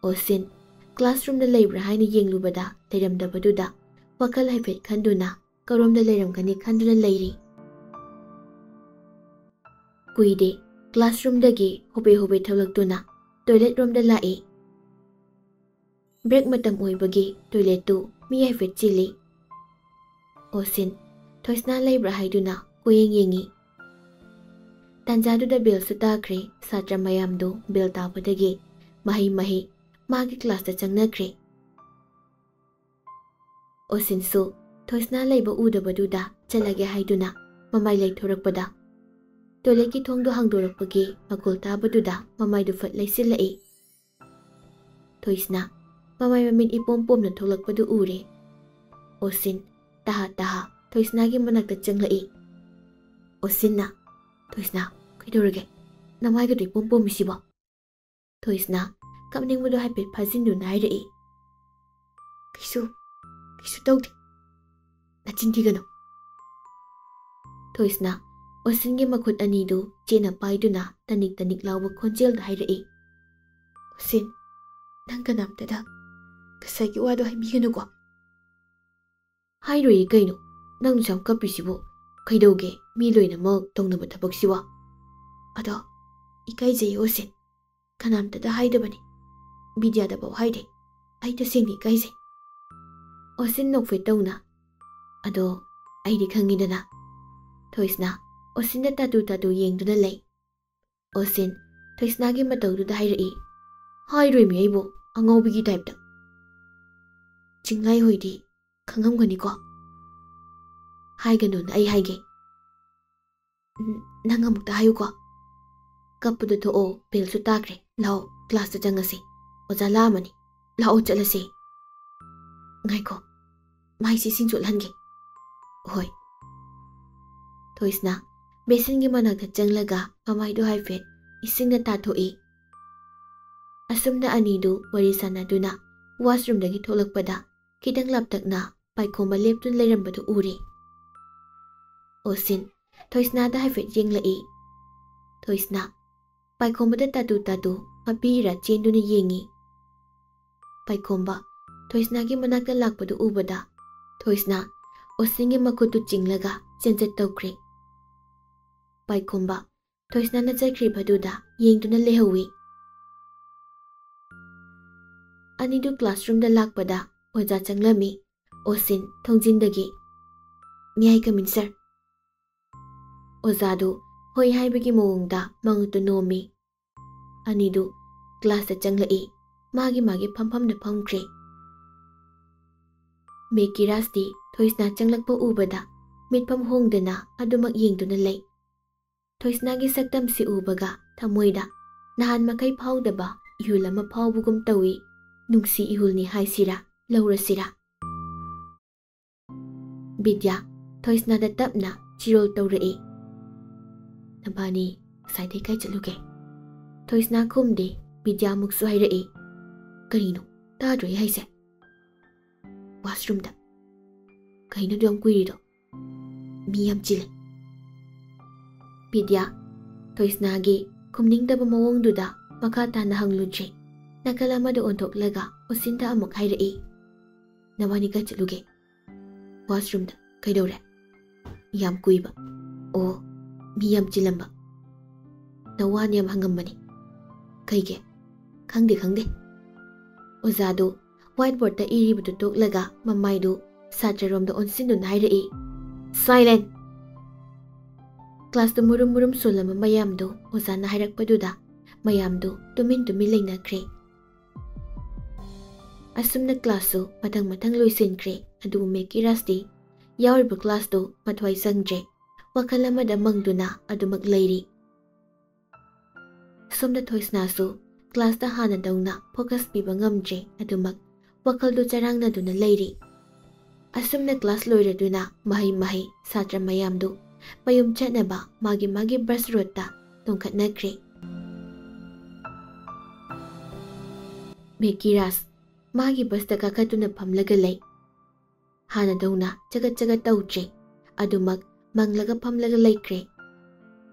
ꯑꯣꯁꯤꯟ ꯀ꯭ꯂꯥꯁꯔꯨꯝꯗ ꯂꯩꯕ꯭ꯔꯥ ꯍꯥꯏꯅ ꯌꯦꯡꯂꯨꯕꯗ ꯂꯩꯔꯝꯗꯕꯗꯨꯗ ꯋꯥꯈꯜ ꯍꯥꯏꯐꯦꯠ ꯈꯟꯗꯨꯅ ꯀꯔꯣꯝꯗ ꯂꯩꯔꯝꯒꯅꯤ ꯈꯟꯗꯨꯅ ꯂꯩꯔꯤ꯫ ꯀꯨꯏꯗꯦ, ꯀ꯭ꯂꯥꯁꯔꯨꯝꯗꯒꯤ ꯍꯣꯕꯦ ꯍꯣꯕꯦ ꯊꯣꯛꯂꯛꯇꯨꯅ ꯇꯣꯏꯂꯦꯠ ꯔꯣꯝꯗ ꯂꯥꯛꯏ꯫ ꯕ꯭ꯔꯦꯛ ꯃꯇꯝ ꯑꯣꯏꯕꯒꯤ ꯇꯣꯏꯂꯦꯠꯇꯨ ꯃꯤ ꯍꯥꯏꯐꯦꯠ ꯆꯤꯜꯂꯤ꯫ ꯑꯣꯁꯤꯟ ꯊꯣꯏꯁꯅꯥ ꯂꯩꯕ꯭ꯔꯥ ꯍꯥꯏꯗꯨꯅ ꯀꯣꯏꯌꯦꯡ ꯌꯦꯡꯉꯤ꯫ ꯇꯥꯟꯖꯥꯗꯨꯗ ꯕꯦꯜꯁꯨ ꯇꯥꯈ꯭ꯔꯦ꯫ ꯁꯥꯇ꯭ꯔ ꯃꯌꯥꯝꯗꯨ ꯕꯦꯜ ꯇꯥꯕꯗꯒꯤ ꯃꯍꯩ ꯃꯍꯩ ꯃꯥꯒꯤ ꯀ꯭ꯂꯥꯁꯇ ꯆꯪꯅꯈ꯭ꯔꯦ꯫ ꯑꯣꯁꯤꯟꯁꯨ ꯊꯣꯏꯁꯅꯥ ꯂꯩꯕ ꯎꯗꯕꯗꯨꯗ ꯆꯠꯂꯒꯦ ꯍꯥꯏꯗꯨꯅ ꯃꯃꯥꯏ ꯂꯩꯊꯣꯔꯛꯄꯗ ꯇꯣꯏꯂꯦꯠꯀꯤ ꯊꯣꯡꯗꯣ ꯍꯥꯡꯗꯣꯔꯛꯄꯒꯤ ꯃꯈꯣꯜ ꯇꯥꯕꯗꯨꯗ ꯃꯃꯥꯏꯗꯨ ꯐꯠ ꯂꯩꯁꯤꯜꯂꯛꯏ꯫ ꯊꯣꯏꯁꯅꯥ ꯃꯃꯥꯏ ꯃꯃꯤꯠ ꯏꯄꯣꯝ ꯄꯣꯝꯅ ꯊꯣꯛꯂꯛꯄꯗꯨ ꯎꯔꯦ꯫ ꯑꯣꯁꯤꯟ ꯇꯍꯥ ꯇꯍꯥ ꯊꯣꯏꯁꯅꯥꯒꯤ ꯃꯅꯥꯛꯇ ꯆꯪꯂꯛꯏ꯫ ꯑꯣꯁꯤꯟꯅ, "ꯊꯣꯏꯁꯅꯥ, ꯀꯩꯗꯧꯔꯒꯦ? ꯅꯃꯥꯏꯒꯗꯣ ꯏꯄꯣꯝ ꯄꯣꯝꯃꯤꯁꯤꯕꯣ?" ꯊꯣꯏꯁꯅꯥ ꯀꯞꯅꯤꯡꯕꯗꯣ ꯍꯥꯏꯐꯦꯠ ꯐꯥꯖꯤꯟꯗꯨꯅ ꯍꯥꯏꯔꯛꯏ, "ꯀꯩꯁꯨ, ꯀꯩꯁꯨ ꯇꯧꯗꯦ꯫ ꯅꯆꯤꯟ ꯊꯤꯒꯅꯨ꯫" ꯊꯣꯏꯁꯅꯥ ꯑꯣꯁꯤꯟꯒꯤ ꯃꯈꯨꯠ ꯑꯅꯤꯗꯨ ꯆꯦꯠꯅ ꯄꯥꯏꯗꯨꯅ ꯇꯅꯤꯛ ꯇꯅꯤꯛ ꯂꯥꯎꯕ ꯈꯣꯟꯖꯦꯜꯗ ꯍꯥꯏꯔꯛꯏ, "ꯑꯣꯁꯤꯟ, ꯅꯪ ꯀꯅꯥꯝꯇꯗ ꯉꯁꯥꯏꯒꯤ ꯋꯥꯗꯣ ꯍꯥꯏꯕꯤꯒꯅꯨꯀꯣ꯫" "ꯍꯥꯏꯔꯣꯏꯌꯦ ꯀꯩꯅꯣ? ꯅꯪꯁꯨ ꯌꯥꯝ ꯀꯞꯄꯤꯁꯤꯕꯨ꯫ ꯀꯩꯗꯧꯒꯦ? ꯃꯤ ꯂꯣꯏꯅꯃꯛ ꯇꯧꯅꯕ ꯊꯕꯛꯁꯤꯕꯣ?" "ꯑꯗꯣ ꯏꯀꯥꯏꯖꯩꯌꯦ ꯑꯣꯁꯤꯟ꯫ ꯀꯅꯥꯝꯇꯗ ꯍꯥꯏꯗꯕꯅꯤ꯫ ꯕꯤꯗ꯭ꯌꯥꯗꯐꯥꯎ ꯍꯥꯏꯗꯦ꯫ ꯑꯩ ꯇꯁꯦꯡꯅ ꯏꯀꯥꯏꯖꯩ꯫" ꯑꯣꯁꯤꯟ ꯅꯣꯛꯐꯦꯠ ꯇꯧꯅ, "ꯑꯗꯣ ꯑꯩꯗꯤ ꯈꯪꯉꯤꯗꯅ꯫" ꯊꯣꯏꯁꯅꯥ ꯑꯣꯁꯤꯟꯗ ꯇꯥꯇꯨ ꯇꯥꯇꯨ ꯌꯦꯡꯗꯨꯅ ꯂꯩ꯫ ꯑꯣꯁꯤꯟ ꯊꯣꯏꯁꯅꯥꯒꯤ ꯃꯇꯧꯗꯨꯗ ꯍꯥꯏꯔꯛꯏ, "ꯍꯥꯏꯔꯣꯏꯃꯤ ꯑꯩꯕꯨ, ꯑꯉꯥꯎꯕꯤꯒꯤ ꯇꯥꯏꯞꯇ꯫" "ꯆꯤꯡꯂꯥꯏ ꯍꯣꯏꯗꯤ ꯈꯪꯉꯝꯒꯅꯤꯀꯣ?" "ꯍꯥꯏꯒꯅꯨꯅ ꯑꯩ ꯍꯥꯏꯒꯦ꯫" "ꯎꯝ, ꯅꯪ ꯑꯃꯨꯛꯇ ꯍꯥꯏꯌꯨꯀꯣ꯫" "ꯀꯞꯄꯗꯣ ꯊꯣꯛꯑꯣ, ꯕꯦꯜꯁꯨ ꯇꯥꯈ꯭ꯔꯦ꯫ ꯂꯥꯛꯑꯣ, ꯀ꯭ꯂꯥꯁꯇ ꯆꯪꯉꯁꯤ꯫ ꯑꯣꯖꯥ ꯂꯥꯛꯑꯝꯃꯅꯤ꯫ ꯂꯥꯛꯑꯣ, ꯆꯠꯂꯁꯤ꯫" "ꯉꯥꯏꯈꯣ, ꯃꯥꯏꯁꯦ ꯏꯁꯤꯡ ꯆꯣꯠꯍꯟꯒꯦ꯫" "ꯍꯣꯏ꯫" ꯊꯣꯏꯁꯅꯥ ꯕꯦꯁꯤꯟꯒꯤ ꯃꯅꯥꯛꯇ ꯆꯪꯂꯒ ꯃꯃꯥꯏꯗꯨ ꯍꯥꯏꯐꯦꯠ ꯏꯁꯤꯡꯅ ꯇꯥꯊꯣꯛꯏ꯫ ꯑꯁꯨꯝꯅ ꯑꯅꯤꯗꯨ ꯋꯥꯔꯤ ꯁꯥꯟꯅꯗꯨꯅ ꯋꯥꯁꯔꯨꯝꯗꯒꯤ ꯊꯣꯛꯂꯛꯄꯗ ꯈꯤꯇꯪ ꯂꯥꯞꯇꯛꯅ ꯄꯥꯏꯈꯣꯝꯕ ꯂꯦꯞꯇꯨꯅ ꯂꯩꯔꯝꯕꯗꯨ ꯎꯔꯦ꯫ ꯑꯣꯁꯤꯟ ꯊꯣꯏꯁꯅꯥꯗ ꯍꯥꯏꯐꯦꯠ ꯌꯦꯡꯂꯛꯏ꯫ ꯊꯣꯏꯁꯅꯥ ꯄꯥꯏꯈꯣꯝꯕꯗ ꯇꯥꯇꯨ ꯇꯥꯇꯨ ꯃꯄꯤ ꯏꯔꯥ ꯆꯦꯟꯗꯨꯅ ꯌꯦꯡꯉꯤ꯫ ꯄꯥꯏꯈꯣꯝꯕ ꯊꯣꯏꯁꯅꯥꯒꯤ ꯃꯅꯥꯛꯇ ꯂꯥꯛꯄꯗꯨ ꯎꯕꯗ ꯊꯣꯏꯁꯅꯥ ꯑꯣꯁꯤꯟꯒꯤ ꯃꯈꯨꯠꯇꯨ ꯆꯤꯡꯂꯒ ꯆꯦꯟꯆꯠ ꯇꯧꯈ꯭ꯔꯦ꯫ ꯄꯥꯏꯈꯣꯝꯕ ꯊꯣꯏꯁꯅꯥꯅ ꯆꯠꯈ꯭ꯔꯤꯕꯗꯨꯗ ꯌꯦꯡꯗꯨꯅ ꯂꯩꯍꯧꯏ꯫ ꯑꯅꯤꯗꯨ ꯀ꯭ꯂꯥꯁꯔꯨꯝꯗ ꯂꯥꯛꯄꯗ ꯑꯣꯖꯥ ꯆꯪꯂꯝꯃꯤ꯫ ꯑꯣꯁꯤꯟ ꯊꯣꯡꯖꯤꯟꯗꯒꯤ, "May I come in, sir?" ꯑꯣꯖꯥꯗꯨ ꯍꯣꯏ ꯍꯥꯏꯕꯒꯤ ꯃꯑꯣꯡꯗ ꯃꯉꯛꯇꯨ ꯅꯣꯝꯃꯤ꯫ ꯑꯅꯤꯗꯨ ꯀ꯭ꯂꯥꯁꯇ ꯆꯪꯂꯛꯏ꯫ ꯃꯥꯒꯤ ꯃꯥꯒꯤ ꯐꯝꯐꯝꯗ ꯐꯝꯈ꯭ꯔꯦ꯫ ꯃꯦꯀꯤꯔꯥꯁꯇꯤ ꯊꯣꯏꯁꯅꯥ ꯆꯪꯂꯛꯄ ꯎꯕꯗ ꯃꯤꯠꯐꯝ ꯍꯣꯡꯗꯅ ꯑꯗꯨꯃꯛ ꯌꯦꯡꯗꯨꯅ ꯂꯩ꯫ ꯊꯣꯏꯁꯅꯥꯒꯤ ꯁꯛꯇꯝꯁꯤ ꯎꯕꯒ ꯊꯃꯣꯏꯗ ꯅꯍꯥꯟ ꯃꯈꯩ ꯐꯥꯎꯗꯕ ꯏꯍꯨꯜ ꯑꯃ ꯐꯥꯎꯕꯒꯨꯝ ꯇꯧꯏ꯫ ꯅꯨꯡꯁꯤ ꯏꯍꯨꯜꯅꯤ ꯍꯥꯏꯁꯤꯔꯥ, ꯂꯧꯔꯁꯤꯔꯥ? ꯕꯤꯗ꯭ꯌꯥ ꯊꯣꯏꯁꯅꯥꯗ ꯇꯞꯅ ꯆꯤꯔꯣꯜ ꯇꯧꯔꯛꯏ꯫ "ꯅꯕꯥꯅꯤ ꯉꯁꯥꯏꯗꯩ ꯀꯥꯏ ꯆꯠꯂꯨꯒꯦ?" ꯊꯣꯏꯁꯅꯥ ꯈꯨꯝꯗꯦ꯫ ꯕꯤꯗ꯭ꯌꯥ ꯑꯃꯨꯛꯁꯨ ꯍꯥꯏꯔꯛꯏ꯫ "ꯀꯔꯤꯅꯣ? ꯇꯥꯗ꯭ꯔꯣ ꯑꯩ ꯍꯥꯏꯁꯦ?" "ꯋꯥꯁꯔꯨꯝꯗ꯫ ꯀꯩꯅꯣ ꯑꯗꯨ ꯌꯥꯝ ꯀꯨꯏꯔꯤꯗꯣ? ꯃꯤ ꯌꯥꯝ ꯆꯤꯜꯂꯦ꯫" ꯕꯤꯗ꯭ꯌꯥ ꯊꯣꯏꯁꯅꯥꯒꯤ ꯈꯨꯝꯅꯤꯡꯗꯕ ꯃꯑꯣꯡꯗꯨꯗ ꯃꯈꯥ ꯇꯥꯅ ꯍꯪꯂꯨꯗ꯭ꯔꯦ꯫ ꯅꯥꯀꯜ ꯑꯃꯗ ꯑꯣꯟꯊꯣꯛꯂꯒ ꯑꯣꯁꯤꯟꯗ ꯑꯃꯨꯛ ꯍꯥꯏꯔꯛꯏ꯫ "ꯅꯕꯥꯅꯤ ꯀꯥꯏ ꯆꯠꯂꯨꯒꯦ?" "ꯋꯥꯁꯔꯨꯝꯗ꯫" "ꯀꯩꯗꯧꯔꯦ?" "ꯌꯥꯝ ꯀꯨꯏꯕ꯫" "ꯑꯣ, ꯃꯤ ꯌꯥꯝ ꯆꯤꯜꯂꯝꯕ꯫" "ꯅꯋꯥꯅ ꯌꯥꯝ ꯍꯪꯉꯝꯕꯅꯤ꯫" "ꯀꯩꯒꯤ?" "ꯈꯪꯗꯦ, ꯈꯪꯗꯦ꯫" ꯑꯣꯖꯥꯗꯨ ꯋꯥꯏꯠ ꯕꯣꯔꯗꯇ ꯏꯔꯤꯕꯗꯨ ꯇꯣꯛꯂꯒ ꯃꯃꯥꯏꯗꯨ ꯁꯥꯇ꯭ꯔꯔꯣꯝꯗ ꯑꯣꯟꯁꯤꯟꯗꯨꯅ ꯍꯥꯏꯔꯛꯏ꯫ "Silent!" ꯀ꯭ꯂꯥꯁꯇꯨ ꯃꯨꯔꯨꯝ ꯃꯨꯔꯨꯝ ꯁꯣꯜꯂꯝꯕ ꯃꯌꯥꯝꯗꯨ ꯑꯣꯖꯥꯅ ꯍꯥꯏꯔꯛꯄꯗꯨꯗ ꯃꯌꯥꯝꯗꯨ ꯇꯨꯃꯤꯟ ꯇꯨꯃꯤꯟ ꯂꯩꯅꯈ꯭ꯔꯦ꯫ ꯑꯁꯨꯝꯅ ꯀ꯭ꯂꯥꯁꯁꯨ ꯃꯊꯪ ꯃꯊꯪ ꯂꯣꯏꯁꯤꯟꯈ꯭ꯔꯦ꯫ ꯑꯗꯨꯕꯨ ꯃꯦꯀꯤꯔꯥꯁꯇꯤ ꯌꯥꯎꯔꯤꯕ ꯀ꯭ꯂꯥꯁꯇꯨ ꯃꯊ꯭ꯋꯥꯏ ꯆꯪꯗ꯭ꯔꯦ꯫ ꯋꯥꯈꯜ ꯑꯃꯗ ꯃꯪꯗꯨꯅ ꯑꯗꯨꯃꯛ ꯂꯩꯔꯤ꯫ ꯁꯣꯝꯗ ꯊꯣꯏꯁꯅꯥꯁꯨ ꯀ꯭ꯂꯥꯁꯇ ꯍꯥꯟꯅꯗꯧꯅ ꯐꯣꯀꯁ ꯄꯤꯕ ꯉꯝꯗ꯭ꯔꯦ꯫ ꯑꯗꯨꯃꯛ ꯋꯥꯈꯜꯗꯨ ꯆꯔꯥꯡꯅꯗꯨꯅ ꯂꯩꯔꯤ꯫ ꯑꯁꯨꯝꯅ ꯀ꯭ꯂꯥꯁ ꯂꯣꯏꯔꯗꯨꯅ ꯃꯍꯩ ꯃꯍꯩ ꯁꯥꯇ꯭ꯔ ꯃꯌꯥꯝꯗꯨ ꯃꯌꯨꯝ ꯆꯠꯅꯕ ꯃꯥꯒꯤ ꯃꯥꯒꯤ ꯕꯁ ꯔꯣꯗꯇ ꯇꯣꯡꯈꯠꯅꯈ꯭ꯔꯦ꯫ ꯃꯦꯀꯤꯔꯥꯁ ꯃꯥꯒꯤ ꯕꯁꯇ ꯀꯥꯈꯠꯇꯨꯅ ꯐꯝꯂꯒ ꯂꯩ꯫ ꯍꯥꯟꯅꯗꯧꯅ ꯆꯒꯠ ꯆꯒꯠ ꯇꯧꯗ꯭ꯔꯦ꯫ ꯑꯗꯨꯃꯛ ꯃꯪꯂꯒ ꯐꯝꯂꯒ ꯂꯩꯈ꯭ꯔꯦ꯫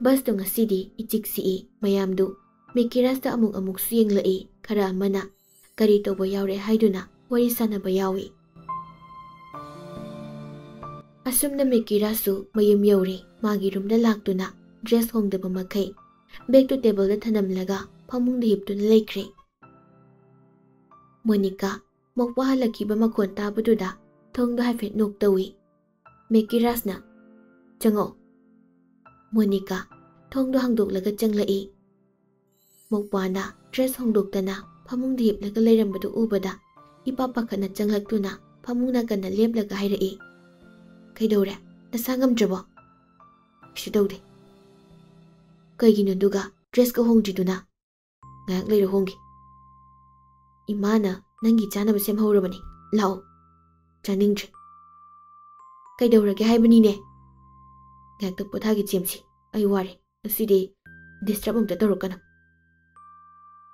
ꯕꯁꯇꯣ ꯉꯁꯤꯗꯤ ꯏꯆꯤꯛ ꯆꯤꯛꯏ꯫ ꯃꯌꯥꯝꯗꯨ ꯃꯦꯀꯤꯔꯥꯖꯇ ꯑꯃꯨꯛ ꯑꯃꯨꯛꯁꯨ ꯌꯦꯡꯂꯛꯏ꯫ ꯈꯔ ꯑꯃꯅ ꯀꯔꯤ ꯇꯧꯕ ꯌꯥꯎꯔꯦ ꯍꯥꯏꯗꯨꯅ ꯋꯥꯔꯤ ꯁꯥꯟꯅꯕ ꯌꯥꯎꯏ꯫ ꯑꯁꯨꯝꯅ ꯃꯦꯀꯤꯔꯥꯖꯁꯨ ꯃꯌꯨꯝ ꯌꯧꯔꯦ꯫ ꯃꯥꯒꯤ ꯔꯨꯝꯗ ꯂꯥꯛꯇꯨꯅ ꯗ꯭ꯔꯦꯁ ꯍꯣꯡꯗꯕ ꯃꯈꯩ ꯕꯦꯒꯇꯨ ꯇꯦꯕꯜꯗ ꯊꯅꯝꯂꯒ ꯐꯃꯨꯡꯗ ꯍꯤꯞꯇꯨꯅ ꯂꯩꯈ꯭ꯔꯦ꯫ ꯃꯣꯅꯤꯀꯥ ꯃꯧꯄ꯭ꯋꯥ ꯍꯜꯂꯛꯈꯤꯕ ꯃꯈꯣꯟ ꯇꯥꯕꯗꯨꯗ ꯊꯣꯡꯗꯣ ꯍꯥꯏꯐꯦꯠ ꯅꯣꯛ ꯇꯧꯏ꯫ ꯃꯦꯀꯤꯔꯥꯖꯅ, "ꯆꯪꯉꯛꯑꯣ꯫" ꯃꯣꯅꯤꯀꯥ ꯊꯣꯡꯗꯣ ꯍꯥꯡꯗꯣꯛꯂꯒ ꯆꯪꯂꯛꯏ꯫ ꯃꯧꯄ꯭ꯋꯥꯅ ꯗ꯭ꯔꯦꯁ ꯍꯣꯡꯗꯣꯛꯇꯅ ꯐꯃꯨꯡꯗ ꯍꯤꯞꯂꯒ ꯂꯩꯔꯝꯕꯗꯨ ꯎꯕꯗ ꯏꯄꯥ ꯄꯥꯈꯠꯅ ꯆꯪꯂꯛꯇꯨꯅ ꯐꯃꯨꯡ ꯅꯥꯀꯟꯗ ꯂꯦꯞꯂꯒ ꯍꯥꯏꯔꯛꯏ, "ꯀꯩꯗꯧꯔꯦ? ꯅꯁꯥ ꯉꯝꯗ꯭ꯔꯕꯣ?" "ꯀꯩꯁꯨ ꯇꯧꯗꯦ꯫" "ꯀꯩꯒꯤꯅꯣ ꯑꯗꯨꯒ ꯗ꯭ꯔꯦꯁꯀ ꯍꯣꯡꯗ꯭ꯔꯤꯗꯨꯅ?" "ꯉꯥꯏꯍꯥꯛ ꯂꯩꯔ ꯍꯣꯡꯒꯦ꯫" "ꯏꯃꯥꯅ ꯅꯪꯒꯤ ꯆꯥꯅꯕ ꯁꯦꯝꯍꯧꯔꯕꯅꯤ, ꯂꯥꯛꯑꯣ꯫" "ꯆꯥꯅꯤꯡꯗ꯭ꯔꯦ꯫" "ꯀꯩꯗꯧꯔꯒꯦ ꯍꯥꯏꯕꯅꯤꯅꯦ?" "ꯉꯥꯏꯍꯥꯛꯇ ꯄꯣꯊꯥꯒꯦ ꯆꯦꯝꯁꯤ, ꯑꯩ ꯋꯥꯔꯦ꯫ ꯉꯁꯤꯗꯤ ꯗꯤꯁꯇꯔꯕ ꯑꯝꯇ ꯇꯧꯔꯛꯀꯅꯨ꯫"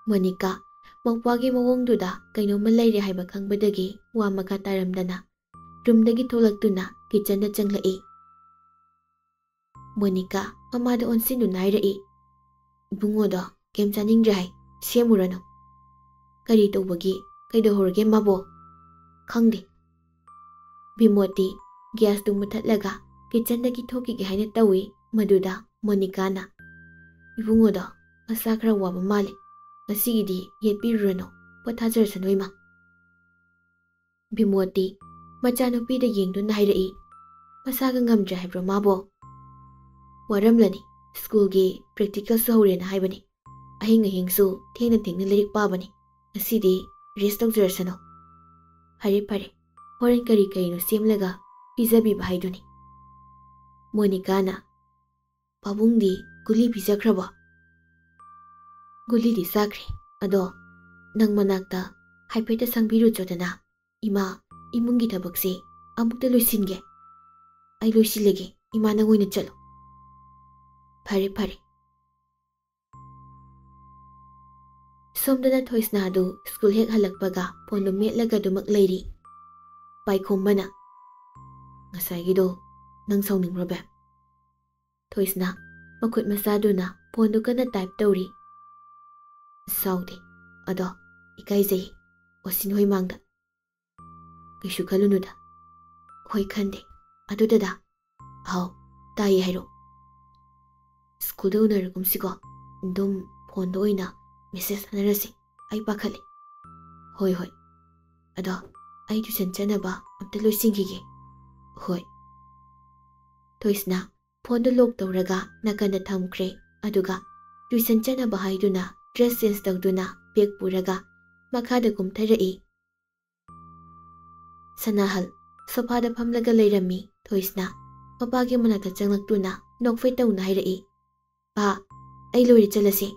ꯃꯣꯅꯤꯀꯥ ꯃꯧꯄ꯭ꯋꯥꯒꯤ ꯃꯑꯣꯡꯗꯨꯗ ꯀꯩꯅꯣꯝꯃ ꯂꯩꯔꯦ ꯍꯥꯏꯕ ꯈꯪꯕꯗꯒꯤ ꯋꯥ ꯃꯈꯥ ꯇꯥꯔꯝꯗꯅ ꯔꯨꯝꯗꯒꯤ ꯊꯣꯛꯂꯛꯇꯨꯅ ꯀꯤꯆꯟꯗ ꯆꯪꯂꯛꯏ꯫ ꯃꯣꯅꯤꯀꯥ ꯃꯃꯥꯗ ꯑꯣꯟꯁꯤꯟꯗꯨꯅ ꯍꯥꯏꯔꯛꯏ, "ꯏꯕꯨꯡꯉꯣꯗꯣ ꯀꯩꯝ ꯆꯥꯅꯤꯡꯗ꯭ꯔꯦ ꯍꯥꯏ, ꯁꯦꯝꯃꯨꯔꯅꯨ꯫" "ꯀꯔꯤ ꯇꯧꯕꯒꯤ? ꯀꯩꯗꯧꯍꯧꯔꯒꯦ ꯃꯥꯕꯣ?" "ꯈꯪꯗꯦ꯫" ꯕꯤꯃꯣꯠꯇꯤ ꯒ꯭ꯌꯥꯁꯇꯨ ꯃꯨꯊꯠꯂꯒ ꯀꯤꯆꯟꯗꯒꯤ ꯊꯣꯛꯈꯤꯒꯦ ꯍꯥꯏꯅ ꯇꯧꯏ꯫ ꯃꯗꯨꯗ ꯃꯣꯅꯤꯀꯥꯅ, "ꯏꯕꯨꯡꯉꯣꯗꯣ ꯃꯁꯥ ꯈꯔ ꯋꯥꯕ ꯃꯥꯜꯂꯤ, ꯉꯁꯤꯒꯤꯗꯤ ꯌꯦꯠꯄꯤꯔꯨꯔꯅꯨ, ꯄꯣꯊꯥꯖꯔꯁꯅꯨ ꯏꯃꯥ꯫" ꯕꯤꯃꯣꯠꯇꯤ ꯃꯆꯥꯅꯨꯄꯤꯗ ꯌꯦꯡꯗꯨꯅ ꯍꯥꯏꯔꯛꯏ, "ꯃꯁꯥꯒ ꯉꯝꯗ꯭ꯔꯦ ꯍꯥꯏꯕ꯭ꯔꯣ ꯃꯥꯕꯣ?" "ꯋꯥꯔꯝꯂꯅꯤ, ꯁ꯭ꯀꯨꯜꯒꯤ ꯄ꯭ꯔꯦꯛꯇꯤꯀꯦꯜꯁꯨ ꯍꯧꯔꯦꯅ ꯍꯥꯏꯕꯅꯤ꯫ ꯑꯍꯤꯡ ꯑꯍꯤꯡꯁꯨ ꯊꯦꯡꯅ ꯊꯦꯡꯅ ꯂꯥꯏꯔꯤꯛ ꯄꯥꯕꯅꯤ꯫ ꯉꯁꯤꯗꯤ ꯔꯦꯁ ꯇꯧꯖꯔꯁꯅꯨ꯫" "ꯐꯔꯦ ꯐꯔꯦ, ꯍꯣꯔꯦꯟ ꯀꯔꯤ ꯀꯔꯤꯅꯣ ꯁꯦꯝꯂꯒ ꯄꯤꯖꯕꯤꯕ ꯍꯥꯏꯗꯨꯅꯤ꯫" ꯃꯣꯅꯤꯀꯥꯅ, "ꯄꯥꯕꯨꯡꯗꯤ ꯒꯨꯂꯤ ꯄꯤꯖꯈ꯭ꯔꯕꯣ?" "ꯒꯨꯂꯤꯗꯤ ꯆꯥꯈ꯭ꯔꯦ꯫ ꯑꯗꯣ ꯅꯪ ꯃꯅꯥꯛꯇ ꯍꯥꯏꯐꯦꯠꯇ ꯁꯪꯕꯤꯔꯨꯆꯣꯗꯅ꯫ ꯏꯃꯥ, ꯏꯃꯨꯡꯒꯤ ꯊꯕꯛꯁꯦ ꯑꯃꯨꯛꯇ ꯂꯣꯏꯁꯤꯟꯒꯦ꯫" "ꯑꯩ ꯂꯣꯏꯁꯤꯜꯂꯒꯦ, ꯏꯃꯥ ꯅꯪ ꯑꯣꯏꯅ ꯆꯠꯂꯣ꯫" "ꯐꯔꯦ ꯐꯔꯦ꯫" ꯁꯣꯝꯗꯅ ꯊꯣꯏꯁꯅꯥꯗꯨ ꯁ꯭ꯀꯨꯜ ꯍꯦꯛ ꯍꯜꯂꯛꯄꯒ ꯐꯣꯟꯗꯨ ꯃꯦꯠꯂꯒ ꯑꯗꯨꯃꯛ ꯂꯩꯔꯤ꯫ ꯄꯥꯏꯈꯣꯝꯕꯅ, ꯉꯁꯥꯏꯒꯤꯗꯣ ꯅꯪ ꯁꯥꯎꯅꯤꯡꯕ꯭ꯔꯣ, ꯕꯦꯝ? ꯊꯣꯏꯁꯅꯥ ꯃꯈꯨꯠ ꯃꯁꯥꯗꯨꯅ ꯐꯣꯟꯗꯨ ꯀꯟꯅ ꯇꯥꯏꯞ ꯇꯧꯔꯤ꯫ ꯁꯥꯎꯗꯦ, ꯑꯗꯣ ꯏꯀꯥꯏꯖꯩ, ꯑꯣꯁꯤꯟ ꯍꯣꯏ ꯃꯥꯡꯗ꯫ ꯀꯩꯁꯨ ꯈꯜꯂꯨꯅꯨꯗ꯫ ꯍꯣꯏ, ꯈꯟꯗꯦ꯫ ꯑꯗꯨ ꯗꯗꯥ꯫ ꯍꯥꯎ, ꯇꯥꯏꯌꯦ, ꯍꯥꯏꯔꯛꯑꯣ꯫ ꯁ꯭ꯀꯨꯜꯗ ꯎꯅꯔꯒꯨꯝꯁꯤꯀꯣ꯫ ꯑꯗꯨꯝ ꯐꯣꯟꯗ ꯑꯣꯏꯅ ꯃꯦꯁꯦꯖ ꯊꯥꯅꯔꯁꯤ꯫ ꯑꯩ ꯄꯥꯈꯠꯂꯦ꯫ ꯍꯣꯏ, ꯍꯣꯏ꯫ ꯑꯗꯣ ꯑꯩ ꯇ꯭ꯌꯨꯁꯟ ꯆꯠꯅꯕ ꯑꯝꯇ ꯂꯣꯏꯁꯤꯟꯈꯤꯒꯦ꯫ ꯍꯣꯏ꯫ ꯊꯣꯏꯁꯅꯥ ꯐꯣꯟꯗꯨ ꯂꯣꯛ ꯇꯧꯔꯒ ꯅꯥꯀꯟꯗ ꯊꯝꯈ꯭ꯔꯦ꯫ ꯑꯗꯨꯒ ꯇ꯭ꯌꯨꯁꯟ ꯆꯠꯅꯕ ꯍꯥꯏꯗꯨꯅ ꯗ꯭ꯔꯦꯁ ꯆꯦꯟꯖ ꯇꯧꯗꯨꯅ ꯕꯦꯒ ꯄꯨꯔꯒ ꯃꯈꯥꯗ ꯀꯨꯝꯊꯔꯛꯏ꯫ ꯁꯅꯥꯍꯜ ꯁꯣꯐꯥꯗ ꯐꯝꯂꯒ ꯂꯩꯔꯝꯃꯤ꯫ ꯊꯣꯏꯁꯅꯥ ꯃꯄꯥꯒꯤ ꯃꯅꯥꯛꯇ ꯆꯪꯂꯛꯇꯨꯅ ꯅꯣꯛꯐꯦꯠ ꯇꯧꯅ ꯍꯥꯏꯔꯛꯏ, "ꯄꯥ, ꯑꯩ ꯂꯣꯏꯔꯦ, ꯆꯠꯂꯁꯤ꯫"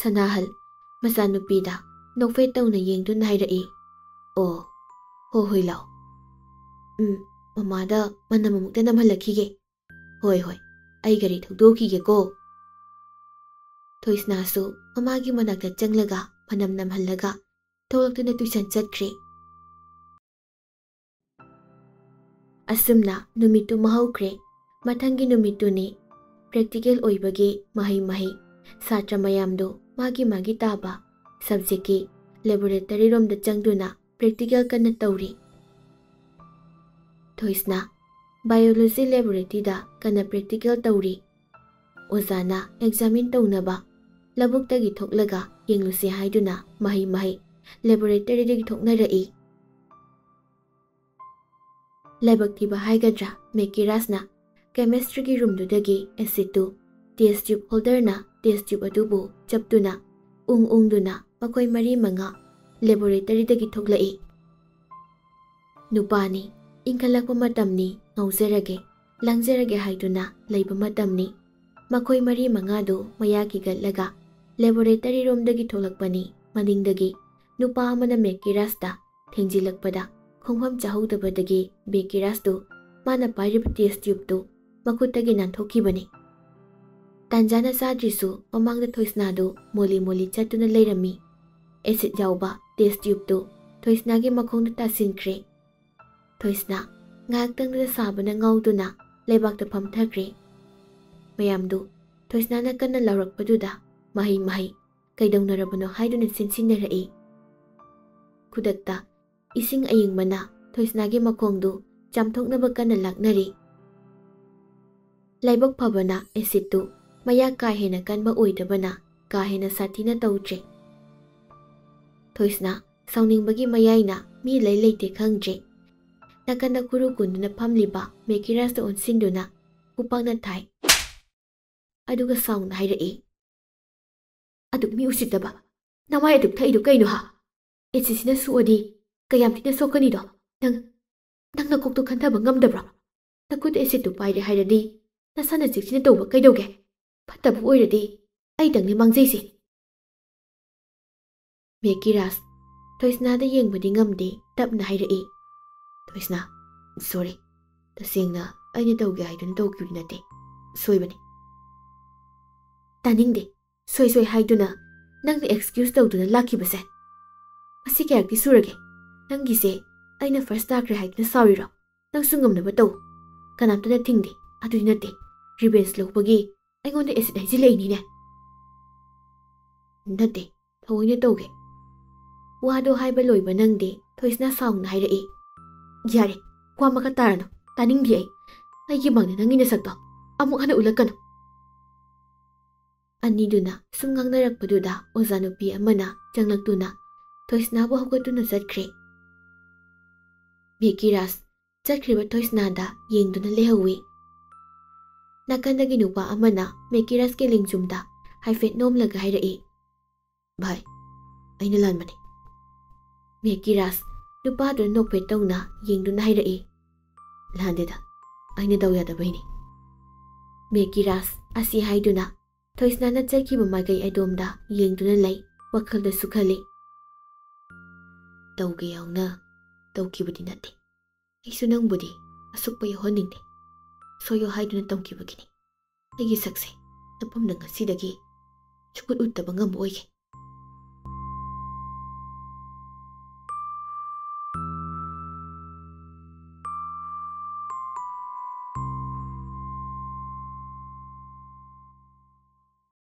ꯁꯅꯥꯍꯜ ꯃꯆꯥꯅꯨꯄꯤꯗ ꯅꯣꯛꯐꯦꯠ ꯇꯧꯅ ꯌꯦꯡꯗꯨꯅ ꯍꯥꯏꯔꯛꯏ, "ꯑꯣ, ꯍꯣ ꯍꯣꯏ, ꯂꯥꯛꯑꯣ꯫ ꯎꯝ, ꯃꯃꯥꯗ ꯃꯅꯝ ꯑꯃꯨꯛꯇ ꯅꯝꯍꯜꯂꯛꯈꯤꯒꯦ꯫ ꯍꯣꯏ, ꯍꯣꯏ, ꯑꯩ ꯒꯥꯔꯤ ꯊꯧꯗꯣꯛꯈꯤꯒꯦꯀꯣ꯫" ꯊꯣꯏꯁꯅꯥꯁꯨ ꯃꯃꯥꯒꯤ ꯃꯅꯥꯛꯇ ꯆꯪꯂꯒ ꯃꯅꯝ ꯅꯝꯍꯜꯂꯒ ꯊꯣꯛꯂꯛꯇꯨꯅ ꯇ꯭ꯌꯨꯁꯟ ꯆꯠꯈ꯭ꯔꯦ꯫ ꯑꯁꯨꯝꯅ ꯅꯨꯃꯤꯠꯇꯨꯃ ꯍꯧꯈ꯭ꯔꯦ꯫ ꯃꯊꯪꯒꯤ ꯅꯨꯃꯤꯠꯇꯨꯅꯤ꯫ ꯄ꯭ꯔꯦꯛꯇꯤꯀꯦꯜ ꯑꯣꯏꯕꯒꯤ ꯃꯍꯩ ꯃꯍꯩ ꯁꯥꯇ꯭ꯔ ꯃꯌꯥꯝꯗꯨ ꯃꯥꯒꯤ ꯃꯥꯒꯤ ꯇꯥꯕ ꯁꯕꯖꯦꯛꯀꯤ ꯂꯦꯕꯣꯔꯦꯇꯔꯤ ꯔꯣꯝꯗ ꯆꯪꯗꯨꯅ ꯄ꯭ꯔꯦꯛꯇꯤꯀꯦꯜ ꯀꯟꯅ ꯇꯧꯔꯤ꯫ ꯊꯣꯏꯁꯅꯥ ꯕꯥꯏꯑꯣꯂꯣꯖꯤ ꯂꯦꯕꯣꯔꯦꯇꯔꯤꯗ ꯀꯟꯅ ꯄ꯭ꯔꯦꯛꯇꯤꯀꯦꯜ ꯇꯧꯔꯤ꯫ ꯑꯣꯖꯥꯅ ꯑꯦꯛꯖꯥꯃꯤꯟ ꯇꯧꯅꯕ ꯂꯧꯕꯨꯛꯇꯒꯤ ꯊꯣꯛꯂꯒ ꯌꯦꯡꯂꯨꯁꯤ ꯍꯥꯏꯗꯨꯅ ꯃꯍꯩ ꯃꯍꯩ ꯂꯦꯕꯣꯔꯦꯇꯔꯤꯗꯒꯤ ꯊꯣꯛꯅꯔꯛꯏ꯫ ꯂꯥꯏꯕꯛ ꯊꯤꯕ ꯍꯥꯏꯒꯗ꯭ꯔꯥ, ꯃꯦꯀꯤꯔꯥꯖꯅ ꯀꯦꯃꯤꯁꯇ꯭ꯔꯤꯒꯤ ꯔꯨꯝꯗꯨꯗꯒꯤ ꯑꯦꯁꯤꯠꯇꯨ ꯇꯦꯁ ꯇ꯭ꯌꯨꯕ ꯍꯣꯜꯗꯔꯅ ꯇꯦꯁ ꯇ꯭ꯌꯨꯕ ꯑꯗꯨꯕꯨ ꯆꯞꯇꯨꯅ ꯎꯪ ꯎꯪꯗꯨꯅ ꯃꯈꯣꯏ ꯃꯔꯤ ꯃꯉꯥ ꯂꯦꯕꯣꯔꯦꯇꯔꯤꯗꯒꯤ ꯊꯣꯛꯂꯛꯏ꯫ ꯅꯨꯄꯥꯅꯤ, ꯏꯟꯈꯠꯂꯛꯄ ꯃꯇꯝꯅꯤ, ꯉꯥꯎꯖꯔꯒꯦ, ꯂꯥꯡꯖꯔꯒꯦ ꯍꯥꯏꯗꯨꯅ ꯂꯩꯕ ꯃꯇꯝꯅꯤ꯫ ꯃꯈꯣꯏ ꯃꯔꯤ ꯃꯉꯥꯗꯨ ꯃꯌꯥ ꯀꯤꯒꯠꯂꯒ ꯂꯦꯕꯣꯔꯦꯇꯔꯤ ꯔꯣꯝꯗꯒꯤ ꯊꯣꯛꯂꯛꯄꯅꯤ꯫ ꯃꯅꯤꯡꯗꯒꯤ ꯅꯨꯄꯥ ꯑꯃꯅ ꯃꯦꯀꯤꯔꯥꯖꯇ ꯊꯦꯡꯖꯤꯜꯂꯛꯄꯗ ꯈꯣꯡꯐꯝ ꯆꯥꯍꯧꯗꯕꯗꯒꯤ ꯃꯦꯀꯤꯔꯥꯖꯇꯨ ꯃꯥꯅ ꯄꯥꯏꯔꯤꯕ ꯇꯦꯁ ꯇ꯭ꯌꯨꯕꯇꯨ ꯃꯈꯨꯠꯇꯒꯤ ꯅꯥꯟꯊꯣꯛꯈꯤꯕꯅꯤ꯫ ꯇꯥꯟꯖꯥꯅ ꯆꯥꯗ꯭ꯔꯤꯁꯨ ꯃꯃꯥꯡꯗ ꯊꯣꯏꯁꯅꯥꯗꯨ ꯃꯣꯂꯤ ꯃꯣꯂꯤ ꯆꯠꯇꯨꯅ ꯂꯩꯔꯝꯃꯤ꯫ ꯑꯦꯁꯤꯠ ꯌꯥꯎꯕ ꯇꯦꯁ ꯇ꯭ꯌꯨꯕꯇꯨ ꯊꯣꯏꯁꯅꯥꯒꯤ ꯃꯈꯣꯡꯗ ꯇꯥꯁꯤꯟꯈ꯭ꯔꯦ꯫ ꯊꯣꯏꯁꯅꯥ ꯉꯥꯏꯍꯥꯛꯇꯪꯗꯨꯗ ꯁꯥꯕꯅ ꯉꯥꯎꯗꯨꯅ ꯂꯩꯕꯥꯛꯇ ꯐꯝꯊꯈ꯭ꯔꯦ꯫ ꯃꯌꯥꯝꯗꯨ ꯊꯣꯏꯁꯅꯥꯅ ꯀꯟꯅ ꯂꯥꯎꯔꯛꯄꯗꯨꯗ ꯃꯍꯩ ꯃꯍꯩ ꯀꯩꯗꯧꯅꯔꯕꯅꯣ ꯍꯥꯏꯗꯨꯅ ꯆꯦꯟꯁꯤꯟꯅꯔꯛꯏ꯫ ꯈꯨꯗꯛꯇ ꯏꯁꯤꯡ ꯑꯏꯪꯕꯅ ꯊꯣꯏꯁꯅꯥꯒꯤ ꯃꯈꯣꯡꯗꯨ ꯆꯥꯝꯊꯣꯛꯅꯕ ꯀꯟꯅ ꯂꯥꯛꯅꯔꯤ꯫ ꯂꯥꯏꯕꯛ ꯐꯕꯅ ꯑꯦꯁꯤꯠꯇꯨ ꯃꯌꯥ ꯀꯥ ꯍꯦꯟꯅ ꯀꯟꯕ ꯑꯣꯏꯗꯕꯅ ꯀꯥ ꯍꯦꯟꯅ ꯁꯥꯊꯤꯅ ꯇꯧꯗ꯭ꯔꯦ꯫ ꯊꯣꯏꯁꯅꯥ ꯁꯥꯎꯅꯤꯡꯕꯒꯤ ꯃꯌꯥꯏꯅ ꯃꯤ ꯂꯩ ꯂꯩꯇꯦ ꯈꯪꯗ꯭ꯔꯦ꯫ ꯅꯥꯀꯟꯗ ꯈꯨꯔꯨ ꯀꯨꯟꯗꯨꯅ ꯐꯝꯂꯤꯕ ꯃꯦꯀꯤꯔꯥꯁꯇ ꯑꯣꯟꯁꯤꯟꯗꯨꯅ ꯈꯨꯄꯥꯛꯅ ꯊꯥꯏ꯫ ꯑꯗꯨꯒ ꯁꯥꯎꯅ ꯍꯥꯏꯔꯛꯏ, "ꯑꯗꯨꯛ ꯃꯤ ꯎꯁꯤꯠꯇꯕ, ꯅꯃꯥꯏ ꯑꯗꯨꯛ ꯊꯛꯏꯗꯨ ꯀꯩꯅꯣ ꯍꯥ? ꯑꯦꯁꯤꯠꯁꯤꯅ ꯁꯣꯛꯑꯗꯤ ꯀꯌꯥꯝ ꯊꯤꯅ ꯁꯣꯛꯀꯅꯤꯗꯣ? ꯅꯪ, ꯅꯪ ꯅꯀꯣꯛꯇꯣ ꯈꯟꯊꯕ ꯉꯝꯗꯕ꯭ꯔꯣ? ꯅꯈꯨꯠꯇ ꯑꯦꯁꯤꯠꯇꯨ ꯄꯥꯏꯔꯦ ꯍꯥꯏꯔꯗꯤ ꯅꯁꯥꯅ ꯆꯦꯛꯁꯤꯟꯅ ꯇꯧꯕ ꯀꯩꯗꯧꯒꯦ? ꯐꯠꯇꯕ ꯑꯣꯏꯔꯗꯤ ꯑꯩꯗꯪꯅꯤ ꯃꯥꯡꯖꯩꯁꯦ꯫" ꯃꯦꯀꯤꯔꯥꯁ ꯊꯣꯏꯁꯅꯥꯗ ꯌꯦꯡꯕꯗꯤ ꯉꯝꯗꯦ, ꯇꯞꯅ ꯍꯥꯏꯔꯛꯏ, "ꯊꯣꯏꯁꯅꯥ, sorry꯫ ꯇꯁꯦꯡꯅ ꯑꯩꯅ ꯇꯧꯒꯦ ꯍꯥꯏꯗꯨꯅ ꯇꯧꯈꯤꯕꯗꯤ ꯅꯠꯇꯦ꯫ ꯁꯣꯏꯕꯅꯤ꯫" "ꯇꯥꯅꯤꯡꯗꯦ꯫ ꯁꯣꯏ ꯁꯣꯏ ꯍꯥꯏꯗꯨꯅ ꯅꯪꯅ excuse ꯇꯧꯗꯨꯅ ꯂꯥꯛꯈꯤꯕꯁꯦ꯫ ꯃꯁꯤ ꯀꯌꯥꯔꯛꯇꯤ ꯁꯨꯔꯒꯦ? ꯅꯪꯒꯤꯁꯦ ꯑꯩꯅ first ꯇꯥꯈ꯭ꯔꯦ ꯍꯥꯏꯗꯨꯅ ꯁꯥꯎꯔꯤꯔꯣ? ꯅꯪꯁꯨ ꯉꯝꯅꯕ ꯇꯧ꯫ ꯀꯅꯥꯝꯇꯅ ꯊꯤꯡꯗꯦ꯫ ꯑꯗꯨꯗꯤ ꯅꯠꯇꯦ, revenge ꯂꯧꯕꯒꯤ ꯑꯩꯉꯣꯟꯗ ꯑꯦꯁꯤꯠ ꯍꯩꯖꯤꯜꯂꯛꯏꯅꯤꯅꯦ꯫" "ꯅꯠꯇꯦ, ꯊꯑꯣꯏꯅ ꯇꯧꯒꯦ꯫" ꯋꯥꯗꯣ ꯍꯥꯏꯕ ꯂꯣꯏꯕ ꯅꯪꯗꯦ, ꯊꯣꯏꯁꯅꯥ ꯁꯥꯎꯅ ꯍꯥꯏꯔꯛꯏ, "ꯌꯥꯔꯦ, ꯋꯥ ꯃꯈꯥ ꯇꯥꯔꯅꯨ꯫ ꯇꯥꯅꯤꯡꯗꯦ ꯑꯩ꯫ ꯑꯩꯒꯤ ꯃꯥꯡꯗ ꯅꯪꯒꯤ ꯅꯁꯛꯇꯣ ꯑꯃꯨꯛ ꯍꯟꯅ ꯎꯠꯂꯛꯀꯅꯨ꯫" ꯑꯅꯤꯗꯨꯅ ꯁꯨꯝ ꯉꯥꯡꯅꯔꯛꯄꯗꯨꯗ ꯑꯣꯖꯥ ꯅꯨꯄꯤ ꯑꯃꯅ ꯆꯪꯂꯛꯇꯨꯅ ꯊꯣꯏꯁꯅꯥꯕꯨ ꯍꯧꯒꯠꯇꯨꯅ ꯆꯠꯈ꯭ꯔꯦ꯫ ꯃꯦꯀꯤꯔꯥꯁ ꯆꯠꯈ꯭ꯔꯤꯕ ꯊꯣꯏꯁꯅꯥꯗ ꯌꯦꯡꯗꯨꯅ ꯂꯩꯍꯧꯏ꯫ ꯅꯥꯀꯟꯗꯒꯤ ꯅꯨꯄꯥ ꯑꯃꯅ ꯃꯦꯀꯤꯔꯥꯁꯀꯤ ꯂꯦꯡꯖꯨꯝꯗ ꯍꯥꯏꯐꯦꯠ ꯅꯣꯝꯂꯒ ꯍꯥꯏꯔꯛꯏ, "ꯚꯥꯏ, ꯑꯩꯅ ꯂꯥꯟꯕꯅꯤ꯫" ꯃꯦꯀꯤꯔꯥꯁ ꯅꯨꯄꯥꯗꯨꯅ ꯅꯣꯛꯐꯦꯠ ꯇꯧꯅ ꯌꯦꯡꯗꯨꯅ ꯍꯥꯏꯔꯛꯏ, "ꯂꯥꯟꯗꯦꯗ, ꯑꯩꯅ ꯗꯥꯎ ꯌꯥꯗꯕꯩꯅꯤ꯫" ꯃꯦꯀꯤꯔꯥꯁ ꯑꯁꯤ ꯍꯥꯏꯗꯨꯅ ꯊꯣꯏꯁꯅꯥꯅ ꯆꯠꯈꯤꯕ ꯃꯥꯏꯀꯩ ꯑꯗꯣꯝꯗ ꯌꯦꯡꯗꯨꯅ ꯂꯩ, ꯋꯥꯈꯜꯗꯁꯨ ꯈꯜꯂꯤ, "ꯇꯧꯒꯦ ꯌꯥꯎꯅ ꯇꯧꯈꯤꯕꯗꯤ ꯅꯠꯇꯦ꯫ ꯑꯩꯁꯨ ꯅꯪꯕꯨꯗꯤ ꯑꯁꯨꯛꯄ ꯌꯧꯍꯟꯅꯤꯡꯗꯦ꯫ ꯁꯣꯏꯌꯣ ꯍꯥꯏꯗꯨꯅ ꯇꯝꯈꯤꯕꯒꯤꯅꯤ꯫ ꯑꯩꯒꯤ ꯁꯛꯁꯦ ꯅꯐꯝꯗ ꯉꯁꯤꯗꯒꯤ ꯁꯨꯛꯎꯠ ꯎꯠꯇꯕ ꯉꯝꯕ ꯑꯣꯏꯒꯦ꯫"